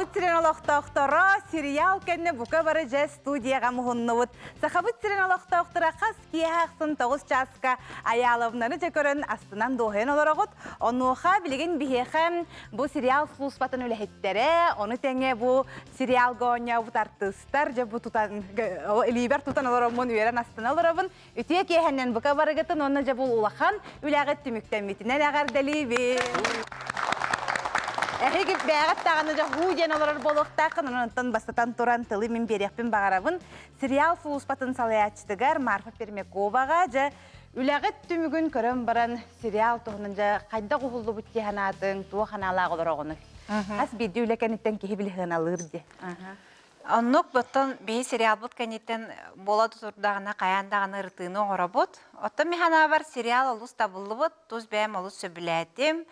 Сахабыт сирин олохтоохторо сериал кэннэ бука бары дьэ студияҕа муһуннубут. Сахабыт сирин олохтоохторо хас киэһэ ахсын 9 чааска Айааловнаны дьэ көрөн астынан дуоһуйан олороҕут. Онуоха билигин биһиэхэ бу сериал службатын үлэһиттэрэ, ону тэҥэ бу сериалга оонньообут артыыстар дьэ бу тутан илиибэр тутан олороммун үөрэн астына олоробун. Үтүө киэһэннэн бука барыгытын уонна дьэ бу улахан үлэҕит түмүктэммитинэн эҕэрдэлиибин. Эһиги бэйэҕит даҕаны дьэ һуу диэн олорор буолуохтааххын, онон бастатан туран тылы мин биэриэхпин баҕарабын. Сериал сулууспатын салайааччытыгар Марфа Пермяковаҕа дьэ үлэҕит түмүгүн көрөн баран сериал туһунан дьэ хайдах уһуллубут дии санаатыҥ, туох санаалаах олороҕунуй? Хас биирдии үлэ кэнниттэн киһи били сыаналыыр дии. Оннук оттон биһи сериалбыт кэнниттэн буола турдаҕына хайаан даҕаны ырытыыны оҥоробут. Оттон мин санаабар сериал олус табыллыбыт, тус бэйэм олус сөбүлээтим.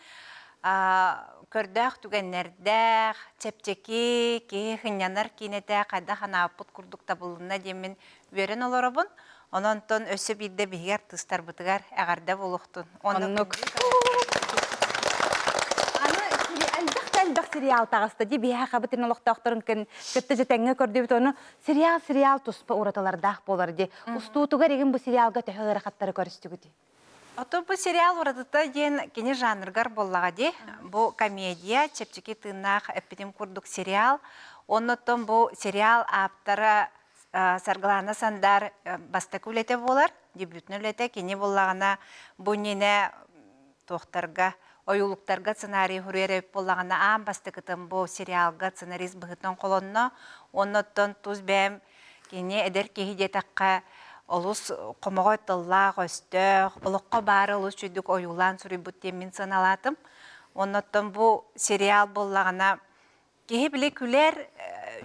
Көрдөөх түгэннэрдээх, чэпчэки, киһи сынньанар киинэтэ хайдах анаабыппыт курдук табылынна диэммин үөрэн олоробун. Онон онтон өссө биирдэ биһиги артыыстарбытыгар эҕэрдэ буолуохтун. Оннук. Аны элбэх да элбэх сериал таҕыста дии биһиэхэ хабытын олохтоохторун кытта дьэ тэҥҥэ көрдүбүт ону сериал сериал туспа уратылардаах буолар дии. Устуутугар игин бу сериалга төһө ыарахаттары көрүстүгүтүй? Ото бу сериал уратыта диэн кини жанрыгар буоллаҕа дии. Бу комедия, чэпчэки тыыннаах эппитим курдук сериал. Оннуттан бу сериал ааптара Саргылаана Сандар бастакы үлэтэ буолар, дебютный үлэтэ. Кини буоллаҕына бу иннинэ туохтарга, ойуулуктарга сценарий суруйар эбит буоллаҕына, аан бастакытын бу сериалга сценарист быһыытынан холонно. Оннуттан тус бэйэм кини эдэр киһи диэтэххэ олус хомоҕой тыллаах-өстөөх, олоххо баары олус үчүгдүк ойуулаан суруйбут диэн мин сыаналаатым. Оннуттан бу сериал буоллаҕына Киһи били күлэр,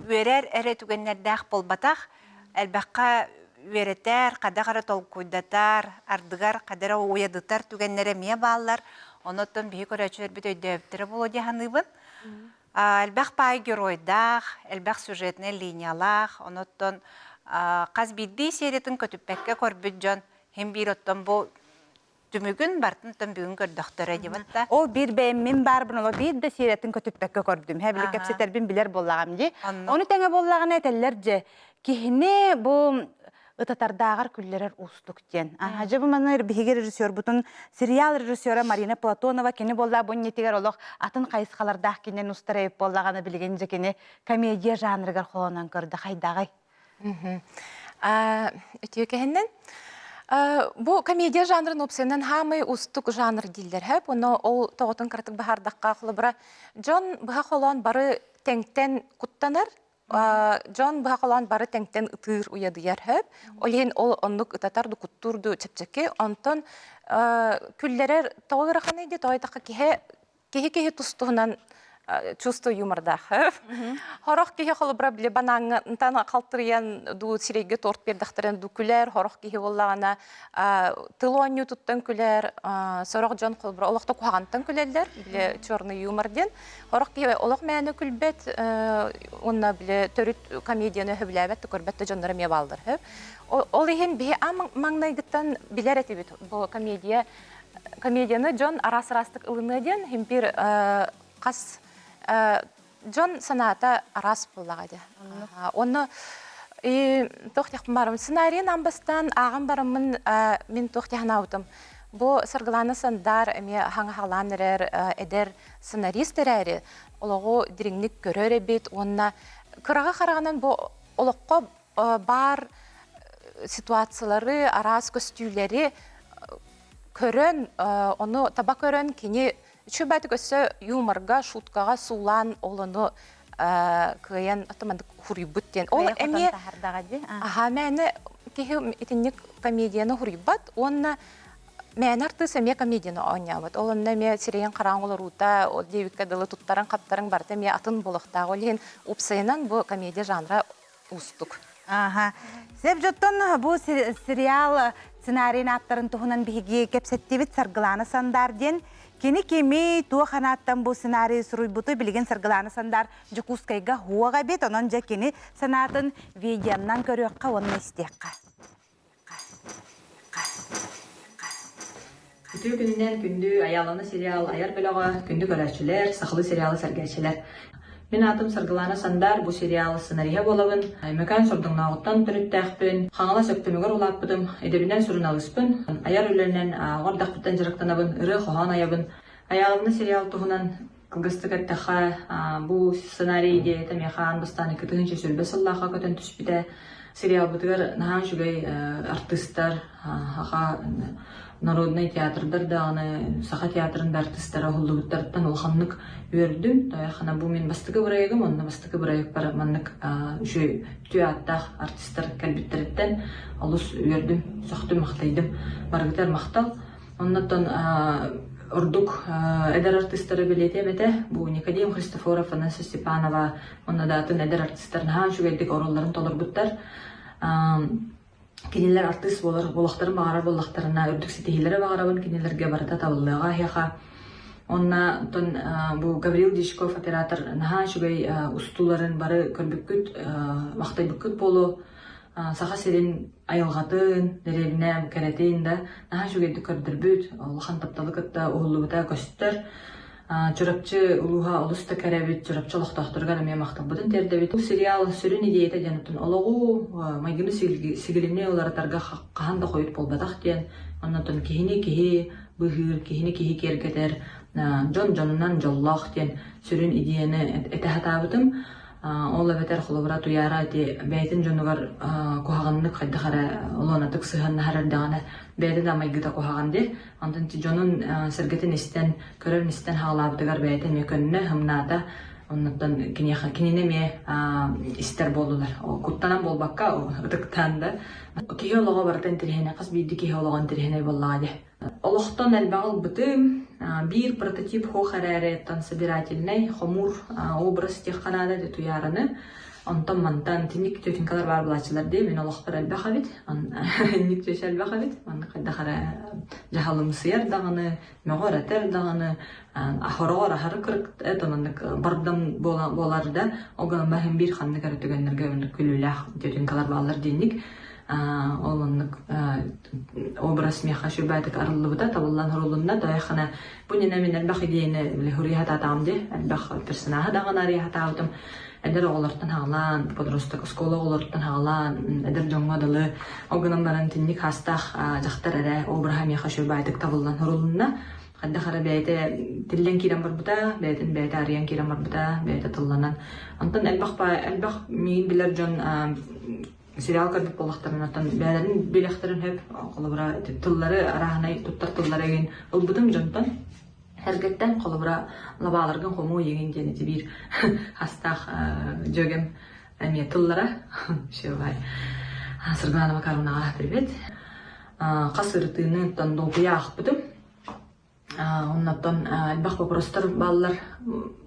үөрэр эрэ түгэннэрдээх буолбатах, элбэххэ үөрэтэр, хайдах эрэ толкуйдатар, ардыгар хайдах эрэ уйадытар түгэннэр эмиэ бааллар. Онон биһи көрөөччүлэрбит өйдөөбүттэрэ буолуо дии саныыбын. Элбэх паай геройдаах, элбэх сюжетнай линиялаах, онуттан хас биирдии сериятын көтүппэккэ көрбүт дьон син биир оттон бу түмүгүн бартын бүгүн көрдөхтөрө диэбит да. Ол биир бэйэм мин баарбын оло биир да сиэрэтин көтүппэккэ көрдүм. Һэ били кэпсэтэрбин билэр буоллаҕым дии. Ону тэҥэ буоллаҕына этэллэр дьэ киһини бу ытатардааҕар күллэрэр уустук диэн. Аха дьэ бу маны биһиги режиссербутун сериал режиссера Марина Платонова кини буоллаа бу иннитигэр олох атын хайысхалардаах кинен устар эбит буоллаҕына билигин дьэ кини комедия жанрыгар холонон көрдө хайдаҕый? Үтүө кэһиннэн. Бу комедия жанрын уопсайынан хаамай уустук жанр дииллэр һэп. Ону ол тоҕотун кыратык баһаардахха холобура дьон быһа холоон бары тэҥтэн куттанар, дьон быһа холоон бары тэҥтэн ытыыр уйадыйар һөп. Ол иһин ол оннук ытатар ду куттуур ду чэпчэки. Онтон күллэрэр тоҕо ыараханый дии тоҕо киһи киһи-киһи тус-туһунан чувство юмордаах. Хорох киһи холобура били банааҥҥа халтырыйан дуу сирэйгэ торт биэрдэхтэрин дуу күлэр, хорох киһи буоллаҕына тыл оонньуутуттан күлэр, сорох дьон холобура олохто куһаҕантан күлэллэр, били черный юмор диэн. Хорох киһи олох мээнэ күлбэт уонна били төрүт комедияны сөбүлээбэт да көрбөт да дьоннор эмиэ бааллар. Ол иһин биһи маҥнайгыттан билэр этибит бу комедия комедияны дьон араас-араастык ылыныа диэн иһин биир хас дьон санаата араас буоллаҕа дии. Онно туох диэхпин баарым сценарийын аан бастаан ааҕан бараммын мин туох дии санаабытым бу Саргылаана Сандар эмиэ хаҥаһалаан эрэр эдэр сценарист эрээри олоҕу дириҥник көрөр эбит уонна кыраҕы хараҕынан бу олоххо баар ситуациялары, араас көстүүлэри көрөн, ону таба көрөн кини үчүгэй өссө юморга, шуткаҕа суулаан ол ону кыайан атымандык хуруйбут диэн. Ол эмиэ аха мээнэ киһи итинник комедияны хуруйбат уонна мээнэ артыыс эмиэ комедияны оонньообот. Ол онно эмиэ сирэйин хараҥ олоруута, ол диэбиккэ дылы туттаран-хаптаран барыта эмиэ атын буолуохтаах. Ол иһин уопсайынан бу комедия жанра уустук. Аха. Сеп дьоттон бу сериал сценарийын ааптарын туһунан биһиги кэпсэттибит Саргылаана Сандар диэн. Кини кими, туох анааттан бу сценарийы суруйбуту билигин Саргылаана Сандар Дьокуускайга хуоҕа эбит, онон дьэ кини санаатын видеоннан көрүөххэ уонна истиэххэ. Үтүө күнүнэн күндү Айаалана сериал айар бөлөҕө, күндү көрөөччүлэр, сахалыы сериалы сэргээччилэр. Мин аатым Саргылаана Сандар, бу сериал сценариһа буолабын. Өймөкөөн Сордоҥнооҕуттан төрүттээхпин, Хаҥалас Өктөмүгэр улааппытым, идэбинэн суруналыыспын, айар үлэнэн оҕо эрдэхпиттэн дьарыктанабын, ырыа-хоһоон айабын. Айаалымна сериал туһунан кылгастык эттэххэ, бу сценарий идеята миэхэ аан бастаан 2020 сыллаахха көтөн түспүтэ. Сериалбытыгар наһаа үчүгэй артыыстар, саха народнай театрдар даҕаны, саха театрын да артыыстара уһуллубуттарыттан улаханнык үөрдүм. Тойохана бу мин бастакы бырайыагым, онно бастакы бырайыакпар маннык үчүгэй үтүө ааттаах артыыстар кэлбиттэриттэн олус үөрдүм, сөхтүм, махтайдым. Барыгытыгар махтал. Оннуттан ордук эдэр артыыстары бэлиэтиэм этэ. Бу Никодим Христофоров, Афанасия Степанова уонна да атын эдэр артыыстар наһаа үчүгэйдик оруолларын толорбуттар. Кинилэр артыыс буолар буолуохтарын баҕарар буоллахтарына, үрдүк ситиһиилэри баҕарабын кинилэргэ барыта табыллыаҕа эһиэхэ. Уонна оттон бу Гаврил Дьячков оператор наһаа үчүгэй устууларын бары көрбүккүт, махтайбыккыт буолуо. Саха сирин айылҕатын, дэриэбинэ кэрэтин да наһаа үчүгэйдик көрдөрбүт, улахан тапталы кытта уһуллубута көстөр. Чурапчы улууһа олус да кэрэбит, Чурапчы олохтоохторугар эмиэ махталбытын тиэрдэбит. Бу сериал сүрүн идеята диэн оттон олоҕу, майгыны сигилини уларытарга хаһан да хойут буолбатах диэн, оннотон киһини киһи быыһыыр, киһини киһи киэргэтэр, дьон дьонунан дьоллоох диэн сүрүн идеяны этэ сатаабытым. Ол эбэтэр холобура Туйаара ити бэйэтин дьонугар куһаҕаннык хайдах эрэ олуонатык сыһыаннаһар эрдэҕинэ бэйэтэ да майгыта куһаҕан дии. Онтон ити дьонун сэргэтин истэн, көрөн истэн хаалаабытыгар бэйэтэ эмиэ көннө, ымнаата. Оннуттан киниэхэ кинини эмиэ истэр буоллулар. Куттанан буолбакка, ытыктаан да. Киһи олоҕо барыта интэриэһинэй, хас биирдии киһи олоҕо интэриэһинэй буоллаҕа дии. Олохтон элбэҕи ылбытым. Биир прототип суох эрээри, оттон собирательнай хомуур образ диэххэ наада ити Туйаараны. Онтон-мантан итинник тетенькалар баар буолааччылар дии, мин олохпор элбэх эбит. Инник тетя элбэх эбит. Маннык хайдах эрэ дьаһалымсыйар даҕаны, мөҕөр-этэр даҕаны, хороҕор аһары кырык маннык бардам буолар да, ол гынан баран биир ханнык эрэ түгэннэргэ маннык күлүүлээх тетенькалар бааллар диинник. Ол оннук образ миэхэ сүрбээтик арыллыбыта, табыллан хорулунна. Тойоххана бу иннинэ мин элбэх идеяны били хуруйа сатаатаҕым дии, элбэх персонаһы даҕаны арыйа сатаабытым. Эдэр оҕолортон хаалаан, подросток оскуола оҕолоруттан хаалаан, эдэр дьоҥҥо дылы ол гынан баран итинник хаастаах дьахтар эрэ обраһа миэхэ сүрбээтик табыллан хорулунна. Хайдах эрэ бэйэтэ тиллэн киирэн барбыта, бэйэтин бэйэтэ арыйан киирэн барбыта, бэйэтэ тылланан. Онтон элбэх элбэх миигин билэр дьон сериал көрбүт буоллахтарына, оттон бэйэлэрин билэхтэрин сөп, холобура, тыллары арааһынай туттар тыллары игин ылбытым дьонтон. Эргэттэн, холобура, лабааларгын хомуу игин диэн ити биир астаах дьүөгэм эмиэ тыллара. Все, бай. Саргылана Макаровнаҕа привет. Хас ырытыыны оттон долгуйа аахпытым. Оннуттан элбэх боппуруостар бааллар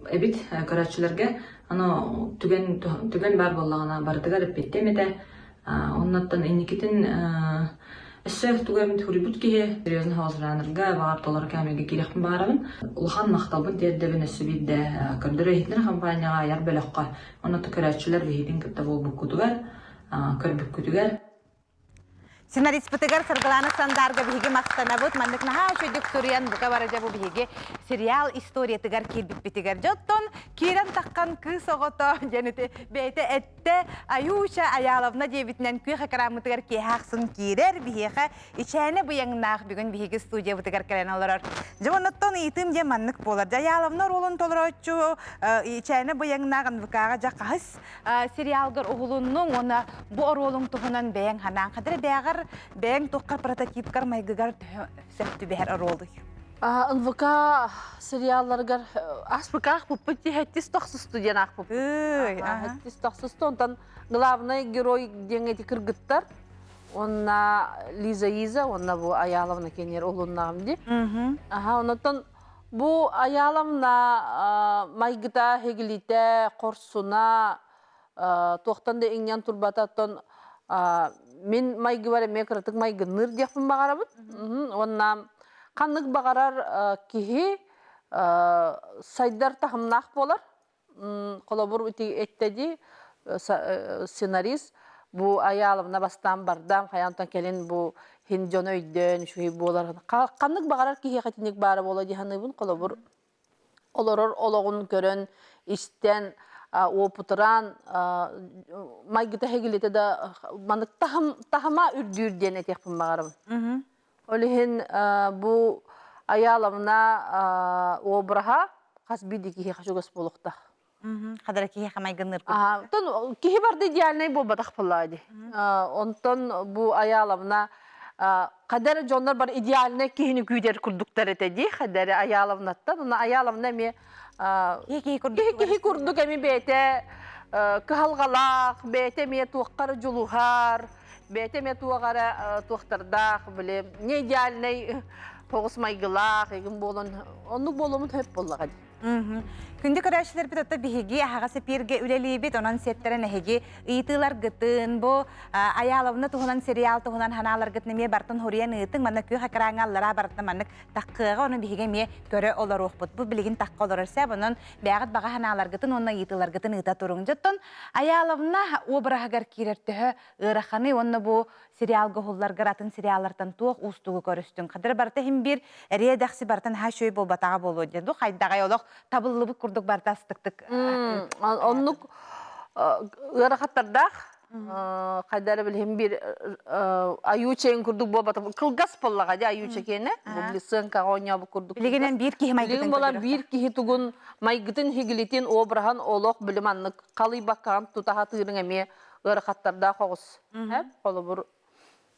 эбит көрөөччүлэргэ. Аны түгэн түгэн баар буоллаҕына барытыгар эппиэттиэм этэ. Оннуттан инникитин өссө тугу эмит суруйбут киһи серьезно соҕус жанрга баҕар толору кээмэйгэ киириэхпин баҕарабын. Улахан махталбын тиэрдэбин өссө биирдэ көрдөрөр-иһитинэр хампаанньаҕа айар бөлөххө уонна көрөөччүлэр биһигин кытта буолбуккутугар, көрбүккүтүгэр. Сценариспытыгар Саргылана Сандаарга биһиги махтанабыт. Маннык наһаа үчүгдүк суруйан бука бары дьэ бу биһиги сериал историятыгар киирбиппитигэр. Дьоттон киирэн таххан кыыс оҕото диэн ити бэйэтэ эттэ Аюша Аяловна диэбитинэн күөх экраммытыгар киэһэ ахсын киирэр биһиэхэ ичээнэ быйаҥнаах бүгүн биһиги студиябытыгар кэлэн олорор. Дьэ оннуттан ыйытыым диэн маннык буолар. Дьэ Аяловна оруолун толорооччу ичээнэ быйаҥнаах НВК-ҕа дьэ хаһыс сериалгар уһулуннуҥ уонна бу оруолуҥ туһунан бэйэҥ санааҥ хадыр бэйэҕэр бэйэҥ туххар прототипкар майгыгар төһө сөп түбэһэр оруолуй? НВК сериалларыгар АСПК аахпыппыт дии хэттис тохсусту диэн аахпыппыт. Хэттис тохсусту онтон главный герой диэн эти кыргыттар уонна Лиза Иза уонна бу Аяловна кенер улуннаҕым дии. Аха онтон Бу Айааламна майгыта, һигилитэ, хорсуна туохтан да иҥнэн турбата оттон мин майгыбар эмиэ кыратык майгынныыр диэхпин баҕарабын. Уонна ханнык баҕарар киһи сайдар таһымнаах буолар. Холобур, ити эттэ дии сценарист бу Айааловна бастаан бардам, хайаантан кэлин бу хин дьону өйдөөн үчүгэй буолар. Ханнык баҕарар киһиэхэ итинник баара буола дии саныыбын. Холобур, олорор олоҕун көрөн, истэн, Уопутураан майгыта хэгилитэ да маннык таһыма үрдүүр диэн этиэхпин баҕарабын. Ол иһин бу Айааловна обраһа хас биирдии киһиэхэ чугас буолуохтаах. Хадара киһиэхэ майгынныыр Онтон киһи барда идеальнай буолбатах буоллаҕа дии. Онтон бу Айааловна хадара дьоннор бар идеальнай киһини күүтэр курдуктар этэ дии. Хадара Айааловнаттан. Онно Айааловна эмиэ киһи курдук киһи курдук эми бэйэтэ кыһалҕалаах, бэйэтэ эмиэ туоххар дьулуһар, бэйэтэ эмиэ туох эрэ туохтардаах, били не идеальнай тоҕус майгылаах игин буолан оннук буолуомун сөп буоллаҕа дии. Күндү көрөөччүлэрбит отто биһиги аһаҕас эпииргэ үлэлиибит, онон сиэттэрэн эһиги ыйытыыларгытын, бу Айааловна туһунан сериал туһунан ханааларгытын эмиэ бартын хуруйан ыытыҥ, манна күөх экраҥҥа аллараа барытын маннык таххыаҕа, ону биһиги эмиэ көрө олоруохпут. Бу билигин тахха олорор сээп, онон бэйэҕит баҕа санааларгытын уонна ыйытыыларгытын ыыта туруҥ. Дьоттон Айааловна обраһыгар киирэр төһө ыараханый уонна бу сериалга уһулларгар атын сериаллартан туох уустугу көрүстүҥ? Хадыр барыта иһин биир эриэ-дэхси барытын наһаа үчүгэй буолбатаҕа буолуо диэн. Бу хайдаҕай олох табыллыбыт курдук барыта астыктык Оннук ыарахаттардаах хайда эрэ билиһин биир аюучайын курдук буолбата кылгас буоллаҕа дии аюуча киэнэ бу сыаҥкаҕа оонньообут курдук билигинэн биир киһи майгытын билигин буолан биир киһи тугун майгытын хигилитин обраһын олох били маннык халыйбаккаҕын тута сатыырыҥ эмиэ ыарахаттардаах оҕус холобур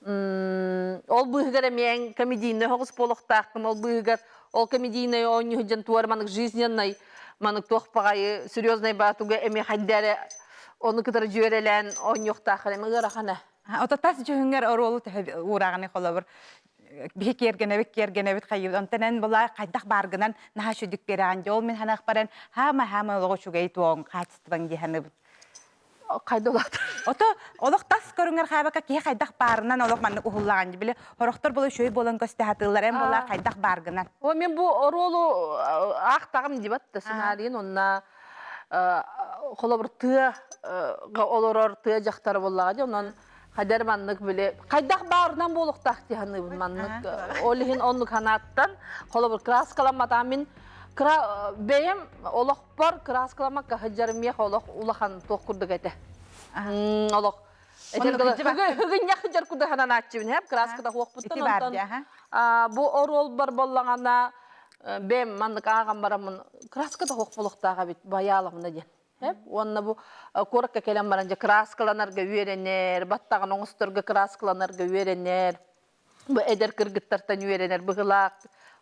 ол быыһыгар эмиэ комедийнай оҕус буолуохтааххын ол быыһыгар ол комедийнай оонньуу сылдьан туора маннык жизненный маннык туох баҕайы серьезный баатуга эмиэ хайда эрэ ону кытары дьүөрэлээн оонньуохтааххын эмиэ ыарахана Ото тас дьүһүҥҥэр оруолу төһө уураҕыный холобур биһи киэргэнэбит киэргэнэбит хайыыбыт онтон эн була хайдах бааргынан наһаа үчүгдүк биэрэҕин дьэ ол мин ханаахпаран хаама хаама олоҕу үчүгэй туоҕуҥ хаачыстыбаҥ дии саныыбын Хайда улаатар. Ото олох тас көрүҥэр хаабака киһи хайдах баарынан олох маннык уһуллаҕын дии. Били хорохтор була үчүгэй буолан көстө сатыыллар эн була хайдах бааргынан. О мен бу оруолу аахтаҕым дибат да сценарийын онна холобур тыа олорор тыа дьахтара буоллаҕа дии онон хайдар маннык били хайдах баарынан буолуохтаах дии саныыбын маннык ол иһин оннук санааттан холобур краскаламматаҕым мин кыра бэйэм олох Пар кырааскаламакка сылдьарым миэхэ олох улахан туох курдук этэ. Олох Хыгынньах сылдьар курдук сананааччыбын һэп кырааската хуохпуттан онтон бу оруолбар боллаҕана бэм маннык ааҕан бараммын краската хуох буолуохтаах эбит байаалабына диэн. Һэп уонна бу куоракка кэлэн баран дьэ краскаланарга үөрэнэр, баттаҕын оҥосторго краскаланарга үөрэнэр. Бу эдэр кыргыттартан үөрэнэр быһылаах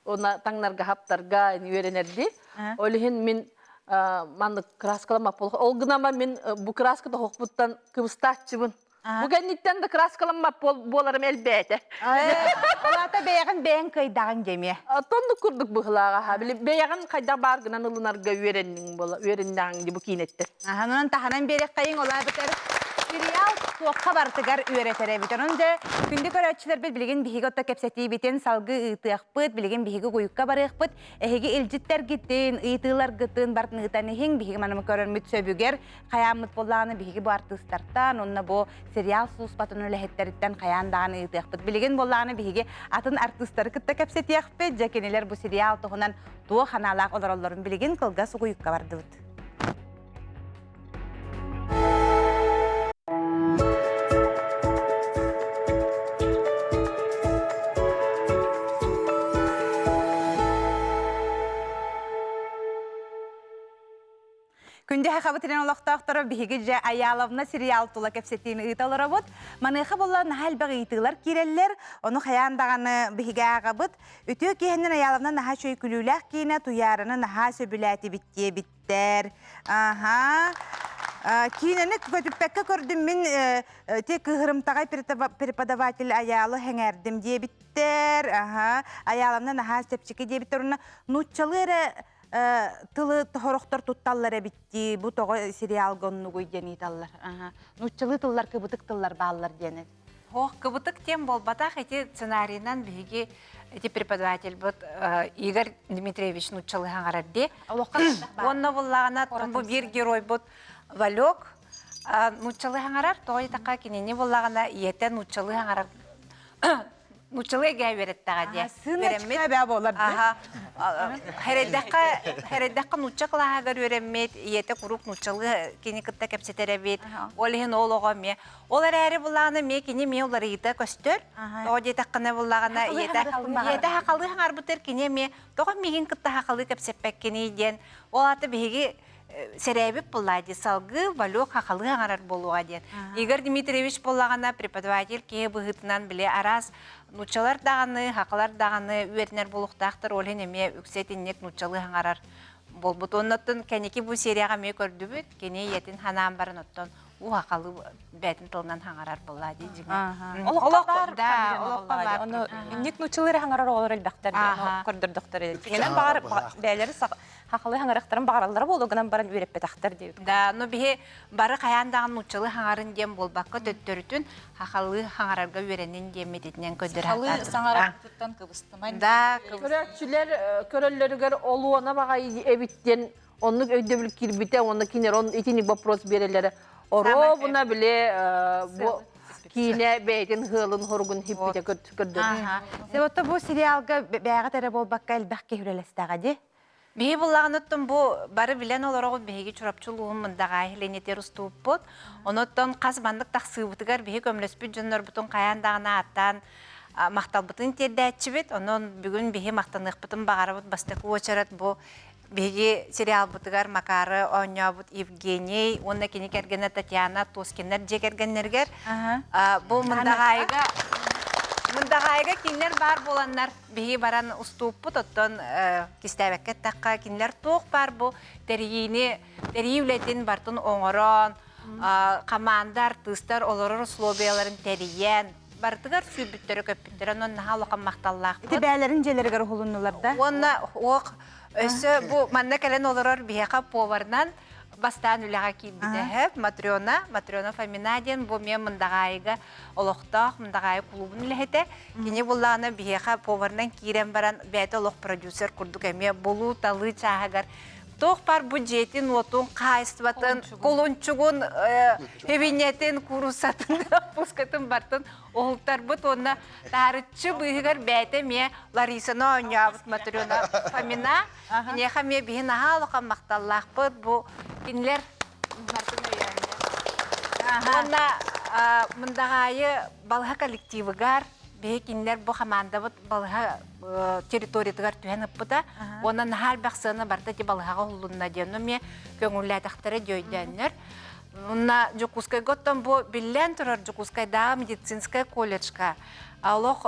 уонна таҥнарга хаптарга үөрэнэрди. Ол иһин мин маннык краскаламмат буолуох. Ол гынан мин бу краска тоһохпуттан кыбыстааччыбын. Бу кэнниттэн да краскаламмат буоларым элбээтэ. Улаата бэйэҕин бэйэҥ кыайдаҕыҥ дэмиэ. Тоннук курдук быһылааҕа. Били бэйэҕин хайдах баар гынан ылынарга үөрэнниҥ буола үөрэннэҕиҥ ди бу киинэттэн. Аһанынан таһынан биэриэххэйиҥ олаабытар сериал туохха барытыгар үөрэтэр эбит. Онон дьэ, күндү көрөөччүлэрбит билигин биһиги отто кэпсэтиибитин салгыы ыытыахпыт, билигин биһиги угуйукка барыахпыт. Эһиги илдьиттэргитин, ыйытыыларгытын бартын ыытан иһиҥ, биһиги манымы көрөрмүт сөбүгэр хайааммыт буоллаҕына биһиги бу артыыстартан уонна бу сериал сулууспатын үлэһиттэриттэн хайаан даҕаны ыытыахпыт. Билигин буоллаҕына биһиги атын артыыстары кытта кэпсэтиэхпит. Дьэ, кинилэр бу сериал туһунан туох санаалаах олороллорун билигин кылгас угуйукка бардыбыт. Күндү Сахабыт сирин олохтоохторо биһиги дьэ Айааловна сериал тула кэпсэтиини ыыта олоробут. Маныаха буолла наһаа элбэх ыйытыылар киирэллэр. Ону хайаан даҕаны биһиги ааҕабыт. Үтүө киэһэнэн Айааловна наһаа үчүгэй күлүүлээх киинэ Туйаараны наһаа сөбүлээтибит диэбиттэр. Аһаа. Киинэни көтүппэккэ көрдүм мин те кыыһырымтаҕай преподаватель Айаалы сэҥээрдим диэбиттэр. Аһаа. Айааловна наһаа чэпчэки диэбиттэр. Уонна нууччалыы эрэ тылы сорохтор тутталлар эбит дии, бу тоҕо сериалга оннугуй диэн ыйыталлар. Нууччалыы тыллар кыбытык тыллар бааллар диэн. Ох, кыбытык тем буолбатах, ити сценарийынан биһиги ити преподавательбыт Игорь Дмитриевич нууччалыы хаҥарар дии. Уонна буллаҕына бу биир геройбут Валек нууччалыы хаҥарар, тоҕо диэтэххэ кинини буллаҕына ийэтэ нууччалыы хаҥарар. Нууччалыы эгэ үөрэттэҕэ диэ. Сыыначка бээ буолар Аха. Хэрэйдэххэ, хэрэйдэххэ нуучча кылааһыгар үөрэммит, ийэтэ куруук нууччалыы кини кытта кэпсэтэр эбит. Ол иһин ол оҕо эмиэ. Ол эрээри буллаҕына эмиэ кини эмиэ уларыйыыта көстөр. Тоҕо диэтэххинэ буллаҕына ийэтэ ийэтэ сахалыы хаҥарбытыр кини эмиэ тоҕо миигин кытта сахалыы кэпсэппэккиний диэн. Ол аата биһиги сэрээбит буоллаа дии салгыы Валек хахалыы аҥарар буолуоҕа диэн. Игорь Дмитриевич буоллаҕына преподаватель киһи быһыытынан били араас нууччалар даҕаны, хахалар даҕаны үөрэнэр буолуохтаахтар, ол иһин эмиэ үксэ итинник нууччалыы хаҥарар буолбут. Оннуттан кэнники бу серияҕа эмиэ көрдүбүт, кини ийэтин ханаан баран оттон уу хахалыы бэйэтин тылынан хаҥарар буоллаа дии дьиҥэ. Олоххо баар, да, олоххо баар. Ону инник нууччалыы эрэ хаҥарар оҕолор элбэхтэр, көрдөрдөхтөр. Дьиҥинэн баҕар бэйэлэри хахалыы хаҥарыахтарын баҕараллара буолуо гынан баран үөрэппэтэхтэр диэбит. Да, но биһи бары хайаан даҕаны нууччалыы хаҥарын диэн буолбакка төттөрүтүн хахалыы хаҥарарга үөрэнин диэммит итинэн көрдөрө Сахалыы саҥараргытыттан кыбыстыман. Да, Көрөөччүлэр көрөллөрүгэр олуона баҕайы эбит диэн оннук өйдөбүл киирбитэ уонна кинилэр он итинник вопрос биэрэллэрэ оруобуна били бу киинэ бэйэтин ыалын хоругун хиппитэ көрдөрөр. Себото бу сериалга бэйэҕит эрэ буолбакка элбэх киһи үлэлэстэҕэ дии. Биһи буллаҕыныттан бу бары билэн олороҕут биһиги Чурапчы улууһун Мындаҕаайы Ленитер устууппут. Онуттан хас маннык тахсыыбытыгар биһи көмөлөспүт дьоннорбутун хайаан даҕаны ааттаан махталбытын тиэрдээччибит. Онон бүгүн биһи махтаныахпытын баҕарабыт бастакы уочарат бу биһиги сериалбытыгар Макары оонньообут Евгений уонна кини кэргэнэ Татьяна Тоскиннар дьиэ кэргэннэригэр бу Мындаҕаайыга Мындаҕаайыга кинилэр баар буоланнар биһиги баран устууппут, оттон кистээбэккэ эттэххэ, кинилэр туох баар бу тэрийиини, тэрийии үлэтин бартын оҥорон, хамаанда артыыстар олорор условияларын тэрийэн, барытыгар сүүрбүттэрэ-көппүттэрэ, онон наһаа улахан махталлаахпыт. Ити бээлэрин дьиэлэригэр уһулуннулар да? Уонна уох өссө бу манна кэлэн олорор биһиэхэ поварынан бастаан үлэҕэ киирбитэ Матрена, Матрена Фомина диэн бу эмиэ Мындаҕаайыга олохтоох Мындаҕаайы кулуубун үлэһитэ. Кини буллаҕына биһиэхэ поварынан киирэн баран бэйэтэ олох продюсер курдук эмиэ булуу-талыы чааһыгар туох баар бу дьиэтин-уотун, хаһаайыстыбатын, кулунчугун, эбиньэтин, кууруссатын, пускатын бартын уһултарбыт уонна таарыччы быыһыгар бэйэтэ эмиэ Ларисаны оонньообут Матрена Фомина. Киниэхэ эмиэ биһи наһаа улахан махталлаахпыт. Бу кинилэр бартын өйөөннөр. Уонна Мындаҕаайы балыһа коллективыгар биһи кинилэр бу хамаандабыт балыһа территориятыгар түһэн ыппыта. Уонна наһаа элбэх сыана барыта ити балыһаҕа уһуллунна диэн эмиэ көҥүллээтэхтэрэ дьөйдөөннөр. Уонна Дьокуускайга оттон бу биллэн турар Дьокуускайдааҕы медицинскэй колледжка олох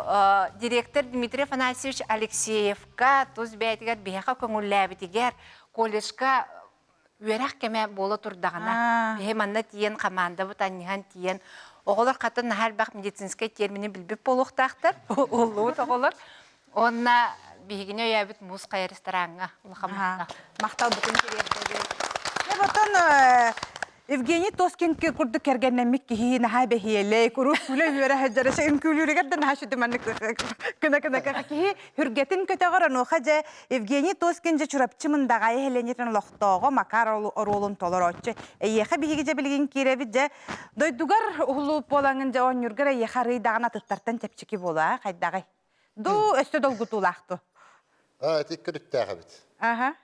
директор Дмитрий Афанасьевич Алексеевка тус бэйэтигэр биһиэхэ көҥүллээбитигэр колледжка үөрэх кэмэ буола турдаҕына биһи манна тиийэн хамаандабыт анньыһан тиийэн оҕолор хата наһаа элбэх медицинскэй термини билбит буолуохтаахтар уһуллубут оҕолор уонна биһигини өйөөбүт муус хайа рестораҥҥа улахан махтал махталбытын тириэрдэбит. Потом Евгений Тоскин курдук кэргэннэммит киһи наһаа бэһиэлэй, куруук күлэ-үөрэ сылдьар, үҥкүүлүүрүгэр да наһаа сүдү маннык кына-кына киһи хүргэтин көтөҕөр, онуоха дьэ Евгений Тоскин дьэ Чурапчы Мындаҕайы Хеленитин олохтооҕо Макар оруолун толорооччу. Эйиэхэ биһиги дьэ билигин киирэбит дьэ дойдугар уһулуут буолаҥын дьэ оонньуургар эйиэхэ арыый даҕаны атыттартан чэпчэки буолуо хайдаҕый? Дуу өссө долгутуулаах дуу? Аа, ити көрүттээх эбит. Аха.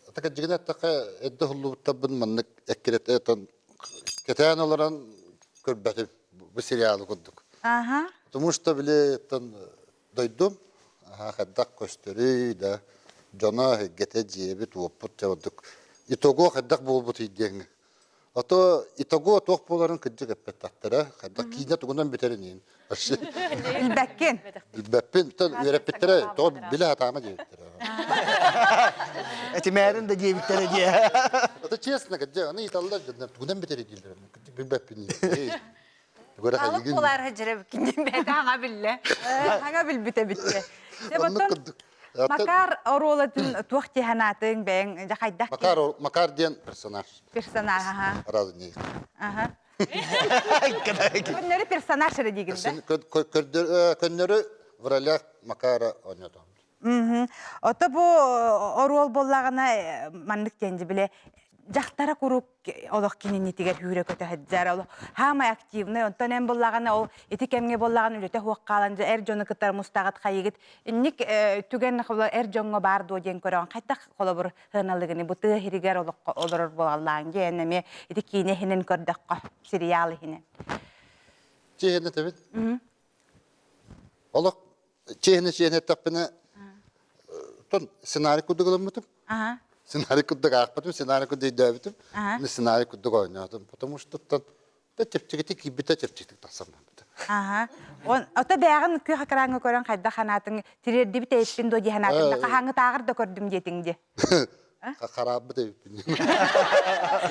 Такадьыгын эттэххэ, эрдэ уһуллубуттарбын маннык эккирэтэн кэтээн олорон көрбөтүм бу сериалы курдук. Аха. Потому что били дойдум хайдах көстөрүй да дьоно эйгэтэ дьиэбит уоппут дьэ ордук итого хайдах буолбутуй диэҥҥэ А то итого туох буоларын кырдьык эппэтэхтэрэ хайдах киинэ тугунан бүтэрин иһин вообще Билбэккин. билбэппин үөрэппиттэрэ тоҕо билэ сатаама диэбиттэрэ Этимээрин да диэбиттэрэ диэ. Это честно кырдьык аны ыйыталлар тугунан бүтэрий дииллэр билбэппин Халык буолар сылдьар эбиккин бэйэтэ хаҥа биллэ. Хаҥа билбитэ бүттэ. Макар оруолатын туох дии санаатыҥ бэйэҥ дьэ хайдах Макар Макар диэн персонаж. Персонаж, аха. Разу не. Аха. Көннөрү персонаж эрэ диигин да? Көннөрү в ролях Макара оонньотом. Ото бу оруол буоллаҕына маннык диэн биле. Дьахтара куруук олох кининитигэр хүүрэ көтө сылдьар, олох хаамай активный, онтон эн буллаҕына ол ити кэмҥэ буоллаҕына үлэтэ суох хаалан дьэ эр дьону кытары мустаҕыт хайыгыт инник түгэн эр дьоҥҥо баар дуо диэн көрөҕүн хайдах холобур сыаналыгыны бу тыа иһигэр олоххо олорор буолаллаан диэн эмиэ ити киинэ иһинэн көрдөххө сериал иһинэн Чиэһинэ этэбит. Олох чиэһинэ чиэһинэ эттэхпинэ тон сценарий курдук ылыммытым. Сценарий курдук аахпытым, сценарий курдук өйдөөбүтүм, сценарий курдук оонньоотум. Потому что тон чэпчэкитик киирбитэ чэпчэкитик тахсан барбыта. Аха. Он ото бэҕин күөх экраҥҥа көрөн хайдах санаатыҥ тириэрдибит эйиппин дуо дии санаатыҥ да хаһааҥҥытааҕар да көрдүм диэтиҥ дии. Хараабыт эбиппин.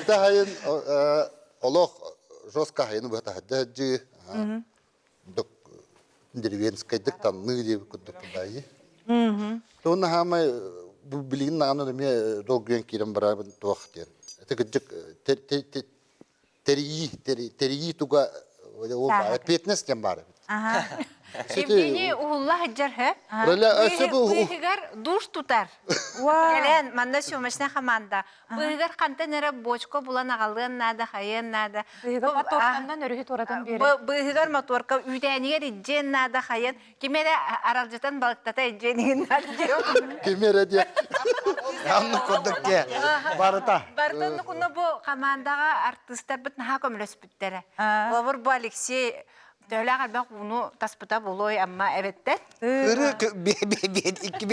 Ити хайын олох жестко хайыны быһа таһырдьа сылдьыы деревенскайдык танныы диэбит курдук курдайы. Тугун хаамай бу билигин наҕаны эмиэ долгуйан киирэн барабын туох диэн. Это кырдьык тэрийии тэрийии туга ол баар ответственность диэн баар эбит. Евгений уһулла сылдьар һэ. Быыһыгар душ тутар. Кэлэн манна съемочная команда. Быыһыгар хантан эрэ бочка булан аҕалыан наада, хайыан наада. Быыһыгар моторканнан өрүһү туоратан биэрэр. Быыһыгар моторка үүтээнигэр илдьиэн наада, хайыан. Ким эрэ аралдьытан балыктата илдьиэн иһин наада диэн. Ким эрэ диэн. Аннык курдук диэ. Барыта. Барыта оннук онно бу командаҕа артыыстарбыт наһаа көмөлөспүттэрэ. Холобур бу Алексей төһөлөөх элбэх ууну таспыта буолуой Амма эбэттэн. Ыры икки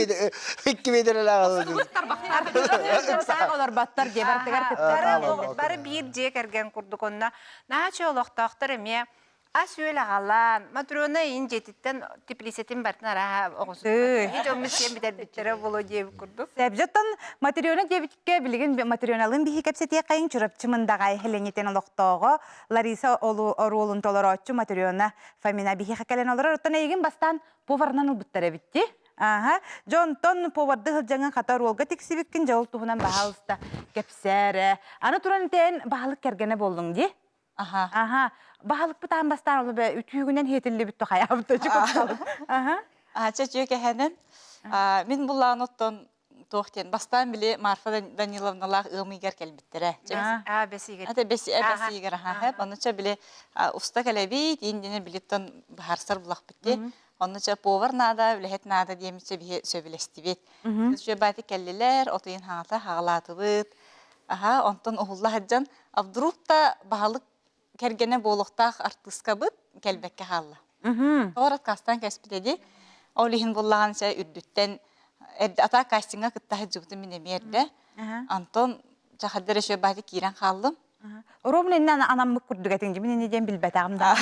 биэдэрэлээх олорботтор дии бартыгар кыттар. Бары биир дьиэ кэргэн курдук онно наһаа олохтоохтор эмиэ Ас-үөл аҕалаан, Матрена ийин дьиэтиттэн теплицэтин барытын арааһа оҕусун. Киһи дьоммут сиэн бүтэрбиттэрэ буолуо диэбит курдук. Сөбжөттөн Матрена диэбиккэ билигин Матреналыын биһи кэпсэтиэххэйин Чурапчы Мындаҕай Хеленитин олохтооҕо Лариса оруолун толорооччу Матрена Фомина биһиэхэ кэлэн олорор. Оттон эйигин бастаан поварынан ылбыттар эбит дии. Ааһа, дьонтон поварды сылдьаҥын хата оруолга тиксибиккин дьэ ол туһунан баһаалыста кэпсээрэ. Аны туран итэн баһылык кэргэнэ буоллуҥ дии. Аха. Аха. Баһылыкпыт аан бастаан олу бэ үтүүгүнэн хиэтиллибит тохайаабыт Аха. Ача чүө кэһэнэн мин буллаан оттон туох диэн бастаан били Марфа Даниловналаах ыам ыйгар кэлбиттэрэ. Аа бэсиигэр. Ата бэс бэсиигэр аха. Онуча били уста кэлэбит индине билиттон баһарсар булахпыт ди. Оннуча повар наада, үлэһит наада диэмиччэ биһи сөбүлэстибит. Үчүгэй баати кэллилэр, отуйун хаҥата хаҕалаатыбыт. Аха, онтон уһулла сылдьан, а вдруг та баһылык кэргэнэ буолуохтаах артыыскабыт кэлбэккэ хаалла. Тоҕо отказтаан кэспитэ дии. Ол иһин буллаҕан чэ үрдүттэн эрдэ ата кастиҥҥа кытта сылдьыбытым мин эмиэ эрдэ. Антон чахаддар үчүгэй баати киирэн хааллым. Ровно иннэ анаммыт курдук этиҥ мин иннэ диэн билбэтэҕим да.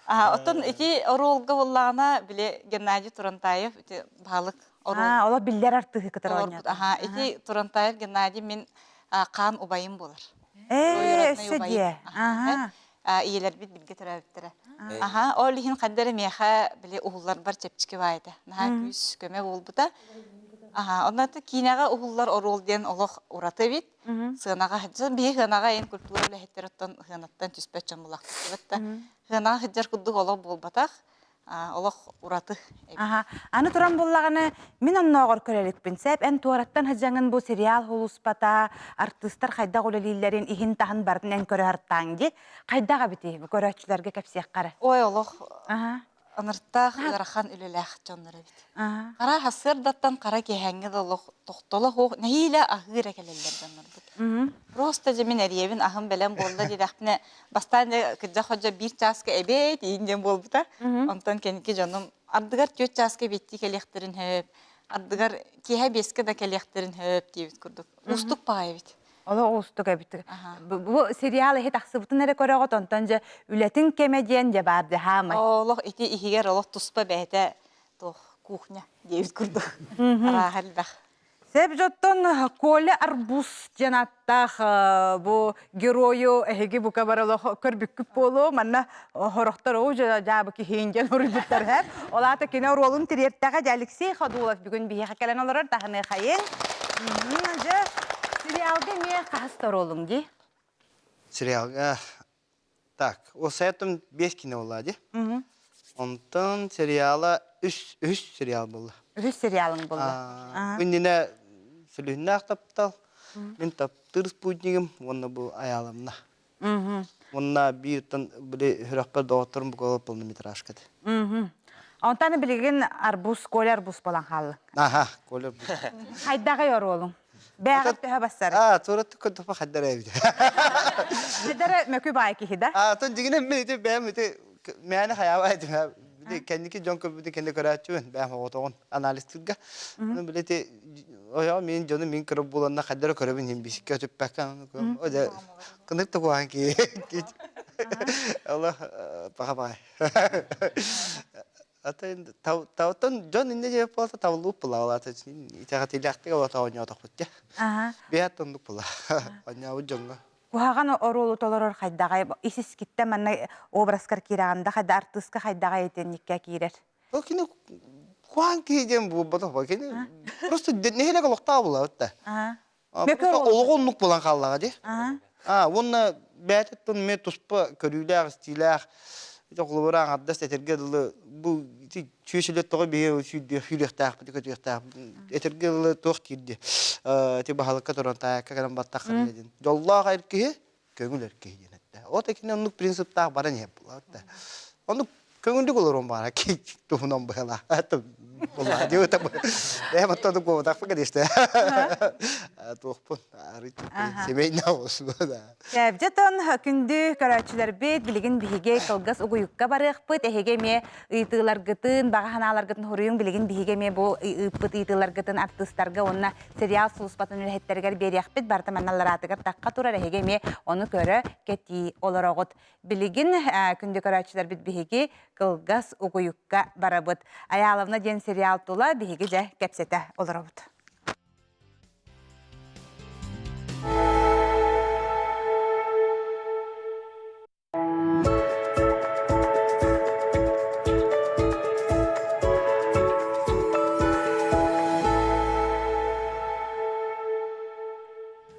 Оттон ити оруолга буоллаҕына били Геннадий Турантаев ити баһылык оруол. Олор биллэр артыыһы кытары оонньоото. Ити Турантаев Геннадий мин хаан убайым буолар. Ээ, өссө диэ. Ийэлэрбит билгэ төрөөбүттэрэ. Аха, ол иһин ханна эрэ миэхэ били уһулларбар чэпчэки баайда. Наһаа күүс көмө буолбута. Аха, онно киинэҕэ уһуллар оруол диэн олох ураты эбит. Сыанаҕа сылдьан биһи сыанаҕа эн культура үлэһиттэр оттон сыанаттан түспэт дьон булахпыт да сыанаҕа сылдьар курдук олох буолбатах олох ураты Аха. Аны туран буллаҕына мин оннооҕор көрө иликпин. Сэп эн туораттан сылдьаҥын бу сериал хулуспата, артыыстар хайдах үлэлииллэрин иһин-таһын барытын эн көрө сартааҥ дии. Хайдах эбитий бу көрөөччүлэргэ кэпсиэххэ эрэ. Ой олох Аха. Ыныртаах ыарахан үлэлээх дьоннор эбит. Хара сарсыардаттан хара киэһээҥҥэ да олох тохтоло суох нэһиилэ аһыы эрэ кэлэллэр дьоннорбут. Просто дьэ мин эриэбин аһым бэлэм буолла диэтэхпинэ бастаан дьэ кырдьа ходьо биир чааска эбээт иин диэн буолбута. Онтон кэнники дьонум ардыгар түөрт чааска эбиэттии кэлиэхтэрин сөп, ардыгар киэһэ биэскэ да кэлиэхтэрин сөп диэбит курдук. Уустук баҕайы эбит. Олох уустук эбит. Бу сериал иһи тахсыбытын эрэ көрөҕүт, онтон дьэ үлэтин кэмэ диэн дьэ баар дьэ хаамай. Олох ити иһигэр олох туспа бэйэтэ туох кухня диэбит курдук арааһа элбэх. Сэп дьоттон Коля Арбуз диэн ааттаах бу геройу эһиги бука бары олох көрбүккүт буолуо. Манна хорохтор оо дьаабы киһиин диэн уруйбуттар һэ. Ол аата кини оруолун тириэртэҕэ дьэ Алексей Ходулов бүгүн биһиэхэ кэлэн олорор таһыныахайын. Дьэ сериалга эмиэ хаһыс да оруолуҥ дии? Сериалга так, ол сайтым биэс кино буолла дии. Онтон сериала үс үһүс сериал буолла. Үһүс сериалыҥ буолла. Иннинэ Сүлүһүннээх таптал. Мин таптыыр спутнигым уонна бу Айааламна. Уонна бииртэн били сүрэхпэр доҕотторум бу полнометражка этэ. Онтон билигин арбуз, Коля арбуз буолан хаалла. Аха, Коля арбуз. Хайдаҕый оруолуҥ? Бэҕэр төһө бассар? Аа, туораттык көрдөхпө хайдар эбит. Хайдара мөкү баай киһи да? Аа, тон дьигинэн мин ити бэйэм ити мээнэ хайаабай этим. Били кэнники дьон көрбүтүн кэннэ көрөөччүбүн бэйэм оҕотоҕун анализтыырга. Ону били ити ойоҕо мин дьону мин көрөр буоланна хайдара көрөбүн иһин бисикке өтүппэккэ о дьэ кынык да куһаҕан киһи. Алла паха баай. Атын тавтан дьон инне диэп буолта тавлууп булаалаата итэҕэтиилээхтик олото оонньоотохпут дьэ. Биһат оннук була. Оонньообут дьоҥҥо. Куһаҕан оруолу толорор хайдаҕай ис-искиттэн манна образкар киирэҕин да хайда артыыска хайдаҕай итинниккэ киирэр? Ол кини куһаҕан киһи диэн буолбатах кини просто нэһилиэк олохтоох булабыт да. Олоҕу оннук буолан хааллаҕа дии. Аа уонна бэйэтиттэн эмиэ туспа көрүүлээх, истиилээх холобура аҥардас этэргэ дылы бу ити чүөчүлэр тоҕо биһи сүүрдүөхтээхпит, көтүөхтээхпит этэргэ дылы туох киирди ити баһылыкка туран таайакка кэлэн баттаххына диэн дьоллоох эр киһи көҥүл эр киһи диэн эттэ. Вот кини оннук принциптаах баран иһэр буолла. Оннук көҥүллүк олорон баара туһунан быһалаа. Буолла диэбитэ. Бэйэм оттон буолбатахпын конечно. Туохпун семейный да. Дьэтон күндү көрөөччүлэрбит билигин биһиги кылгас угуйукка барыахпыт. Эһиги эмиэ ыйытыыларгытын, баҕа санааларгытын хоруйуҥ билигин биһиги эмиэ бу ыыппыт ыйытыыларгытын артыыстарга уонна сериал сулууспатын үлэһиттэригэр биэриэхпит. Барыта манна аллараатыгар тахха турар. Эһиги эмиэ ону көрө, кэтии олороҕут. Билигин күндү көрөөччүлэрбит биһиги кылгас угуйукка барабыт. Айааловна диэн сериал тула биһиги дьэ кэпсэтэ олоробут.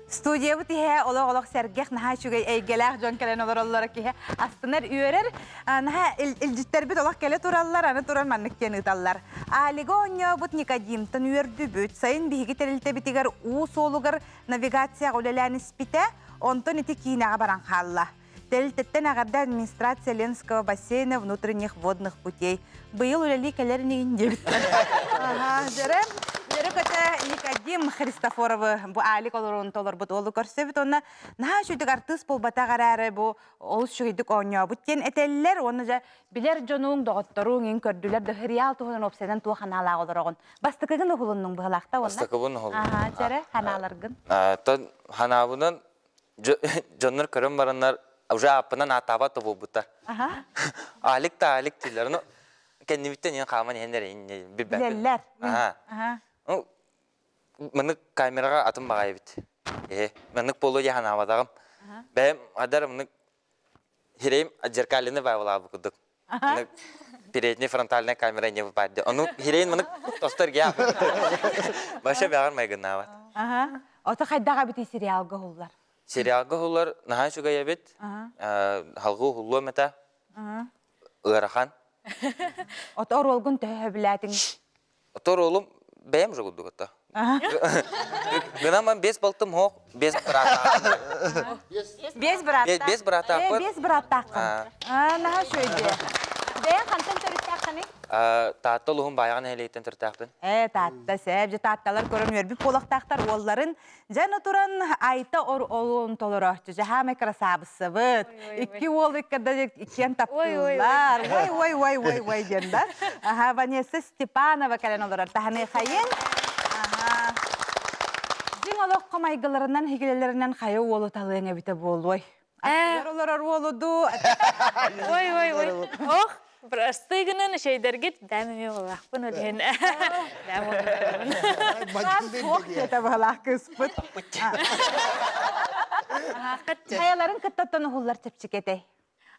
Студиябыт иһэ олох-олох сэргэх, наһаа үчүгэй эйгэлээх дьон кэлэн олороллоро киһи астынар, үөрэр. Наһаа илдьиттэрбит олох кэлэ тураллар, аны туран маннык диэн ыыталлар. Алига оонньообут Никодимтан үөрдүбүт. Сайын биһиги тэрилтэбитигэр уу суолугар навигацияҕа үлэлээн испитэ, онтон ити киинэҕэ баран хаалла. Тэрилтэттэн эҕэрдэ администрация Ленского бассейна внутренних водных путей. Быйыл үлэлии кэлэр инигин диэбиттэр. Аха, дьэрэ, дьэрэ көтө Никодим Христофоровы бу Алик олоруун толорбут уолу көрсөбүт уонна наһаа үчүгэй артыыс буолбатах эрээри бу олус үчүгэйдик оонньообут диэн этэллэр уонна дьэ билэр дьонуҥ, доҕотторуҥ иҥ көрдүлэр да сериал туһунан уопсайынан туох анаалаах олороҕун. Бастакыгын уһулуннуҥ быһалаахта уонна. Бастакыбын уһулуннум. Аха, дьэрэ, ханааларгын. Тон ханаабынан дьоннор көрөн бараннар уже ааппынан ааттаабат да буолбуттар. Алик да Алик дииллэр. Ну, кэннибиттэн иһин хааман иһэн эрэ билбэппин. Билэллэр. Аха. Ну, маннык камераҕа атын баҕайы эбит. Э, маннык буолуо дии санаабатаҕым. Бэйэм адар маннык хирэйим зеркальный баабылаабы курдук. Передний фронтальная камера не выпадет. Ону хирэйин маннык тостор гea. Вообще бэҕэр майгыннаабат. Ага. Ото хайдаҕа бити сериалга уһуллар? Сериалга уһуллар наһаа үчүгэй эбит. Халгыы уһуллуом этэ. Ыарахан. Ото оруолгун төһө сөбүлээтиҥ? Отор оолум бэйэм же курдук ата. Гынан бес балтым хоох, бес быраатаахпын. Бес бырааттаах. Бес быраатаахпын. Бес бырааттааххын. Аа, наһаа үчүгэй Бэйэҥ хантан төрүттээххиний? Таатта улуһун Баайаҕа нэһилиэгиттэн төрүттээхпин. Ээ, Таатта сээп, дьэ Таатталар көрөн үөрбүт буолуохтаахтар уолларын Дьэ, аны туран Айта олуон толорооччу, дьаһаамай красавицабыт. Икки уол иккарда иккиэн таптыыллар. Ой, ой, ой, ой, ой диэн да. Аха, Ванесса Степанова кэлэн олорор. Таһыныхайын. Аха. Дьиҥ олоххо майгыларынан, хигилэлэринэн хайа уолу талыаҥ эбитэ буолуой? Аттыгар олорор уолу дуу? Ой, ой, ой. Ох, просты гынан шейдергит бэм эми болаахпын өлүһүн. Бэм Суох диэтэ баһылаах кыыспыт. Хайаларын кыттаттан уһуллар чэпчикэтэй?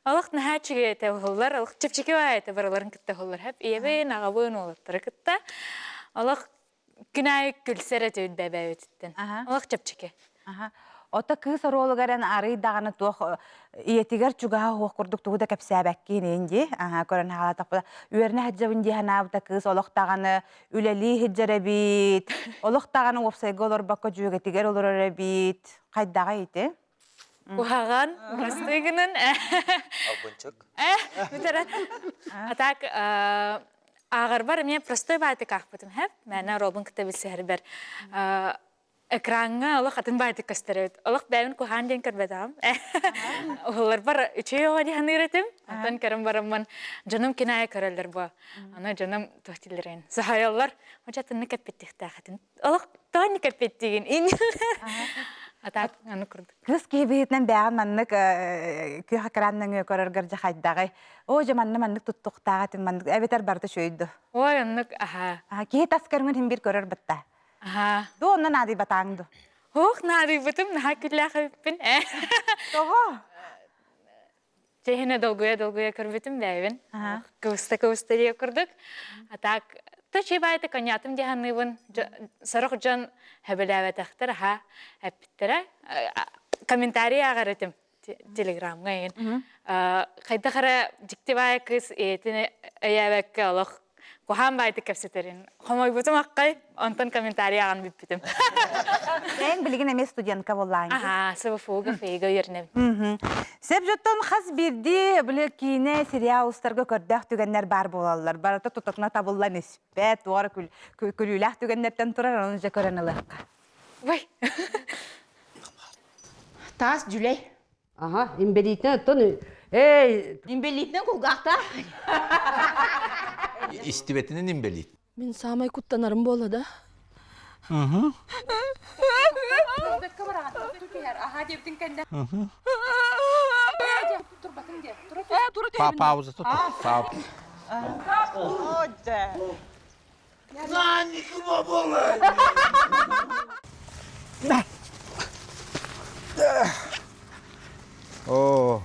Олох наһаа үчүгэй этэ уһуллар, олох чэпчэки баҕайы этэ барыларын кытта уһуллар. Хэп ийэбин, аҕабын, уолаттары кытта. Олох күн аайы күлсэр этибит бэбэбититтэн. Олох чэпчэки. Ото кыыс оруолугар эн арый даҕаны туох ийэтигэр чугаһа суох курдук тугу да кэпсээбэккин иин дии. Аһа, көрөн хаалатахпына үөрэнэ сылдьабын дии санаабыта кыыс олох даҕаны үлэлии сылдьар эбит. Олох даҕаны уопсайга олорбокко дьүөгэтигэр олорор эбит. Хайдаҕай ити? Куһаҕан, простой гынан. Албынчык. Бүтэрэ. А так ааҕарбар эмиэ простой баайтык аахпытым хэп. Мээнэ оруолбун кытта билсиһэрбэр экраҥҥа олох атын баайтык көстөр эбит. Олох бэйэбин куһаан диэн көрбөтөҕүм. Уһулларбар үчүгэй оҕо дии саныыр этим. Онтон көрөн бараммын дьонум кини аайы көрөллөр буо. Аны дьонум туох дииллэрин саһайаллар. Онча атыннык эппиттиэхтээх этин. Олох тоонник эппиттигин. А так аны курдук. Кыыс киһи быһыытынан бэйэҕин маннык күөх экран нөҥүө көрөргөр дьэ хайдаҕый? Оо, дьэ манна маннык туттуохтаах этим, маннык эбэтэр барыта үчүгэй дуо? Ой, оннук, аһаа. Киһи тас көрүҥүн иһин биир көрөр батта. Аһаа. Ду онно наадыйбатааҥ ду? Ох, наадыйбытым, наһаа күллээх эбиппин. Тоҕо? Чэһинэ долгуйа-долгуйа көрбүтүм бэйэбин. Кыбыста-кыбыста диye курдук. А так, то баайта коньятым дии саныыбын. Сорох дьон хөбүлээбэтэхтэр, аха, эппиттэрэ. Комментарий ааҕар этим телеграмҥа эйин. Хайдах эрэ дьикти баайа кыыс ийэтин өйөөбөккө олох Куһаан баайдык кэпсэтэрин. Хомойбутум аккай, онтон комментарий ааҕан бүппүтүм. Эн билигин эмиэ студентка буоллаҕыҥ дии. Аһаа, СВФУ-га ФИга үөрэнэбин. Сөп дьоттон хас биирдии били киинэ, сериал устарга көрдөөх түгэннэр баар буолаллар. Барыта тутатына табыллан испэт, туора күлүүлээх түгэннэртэн турар, ону дьэ көрөн ылыахха. Ой. Таас дьүлэй. Аха, инбэлиитинэн оттон эй Инбэлиитинэн кулгаахтаах. Истибэтинэн инбэлиит. Мин саамай куттанарым буолла да. Пауза тут. Оо.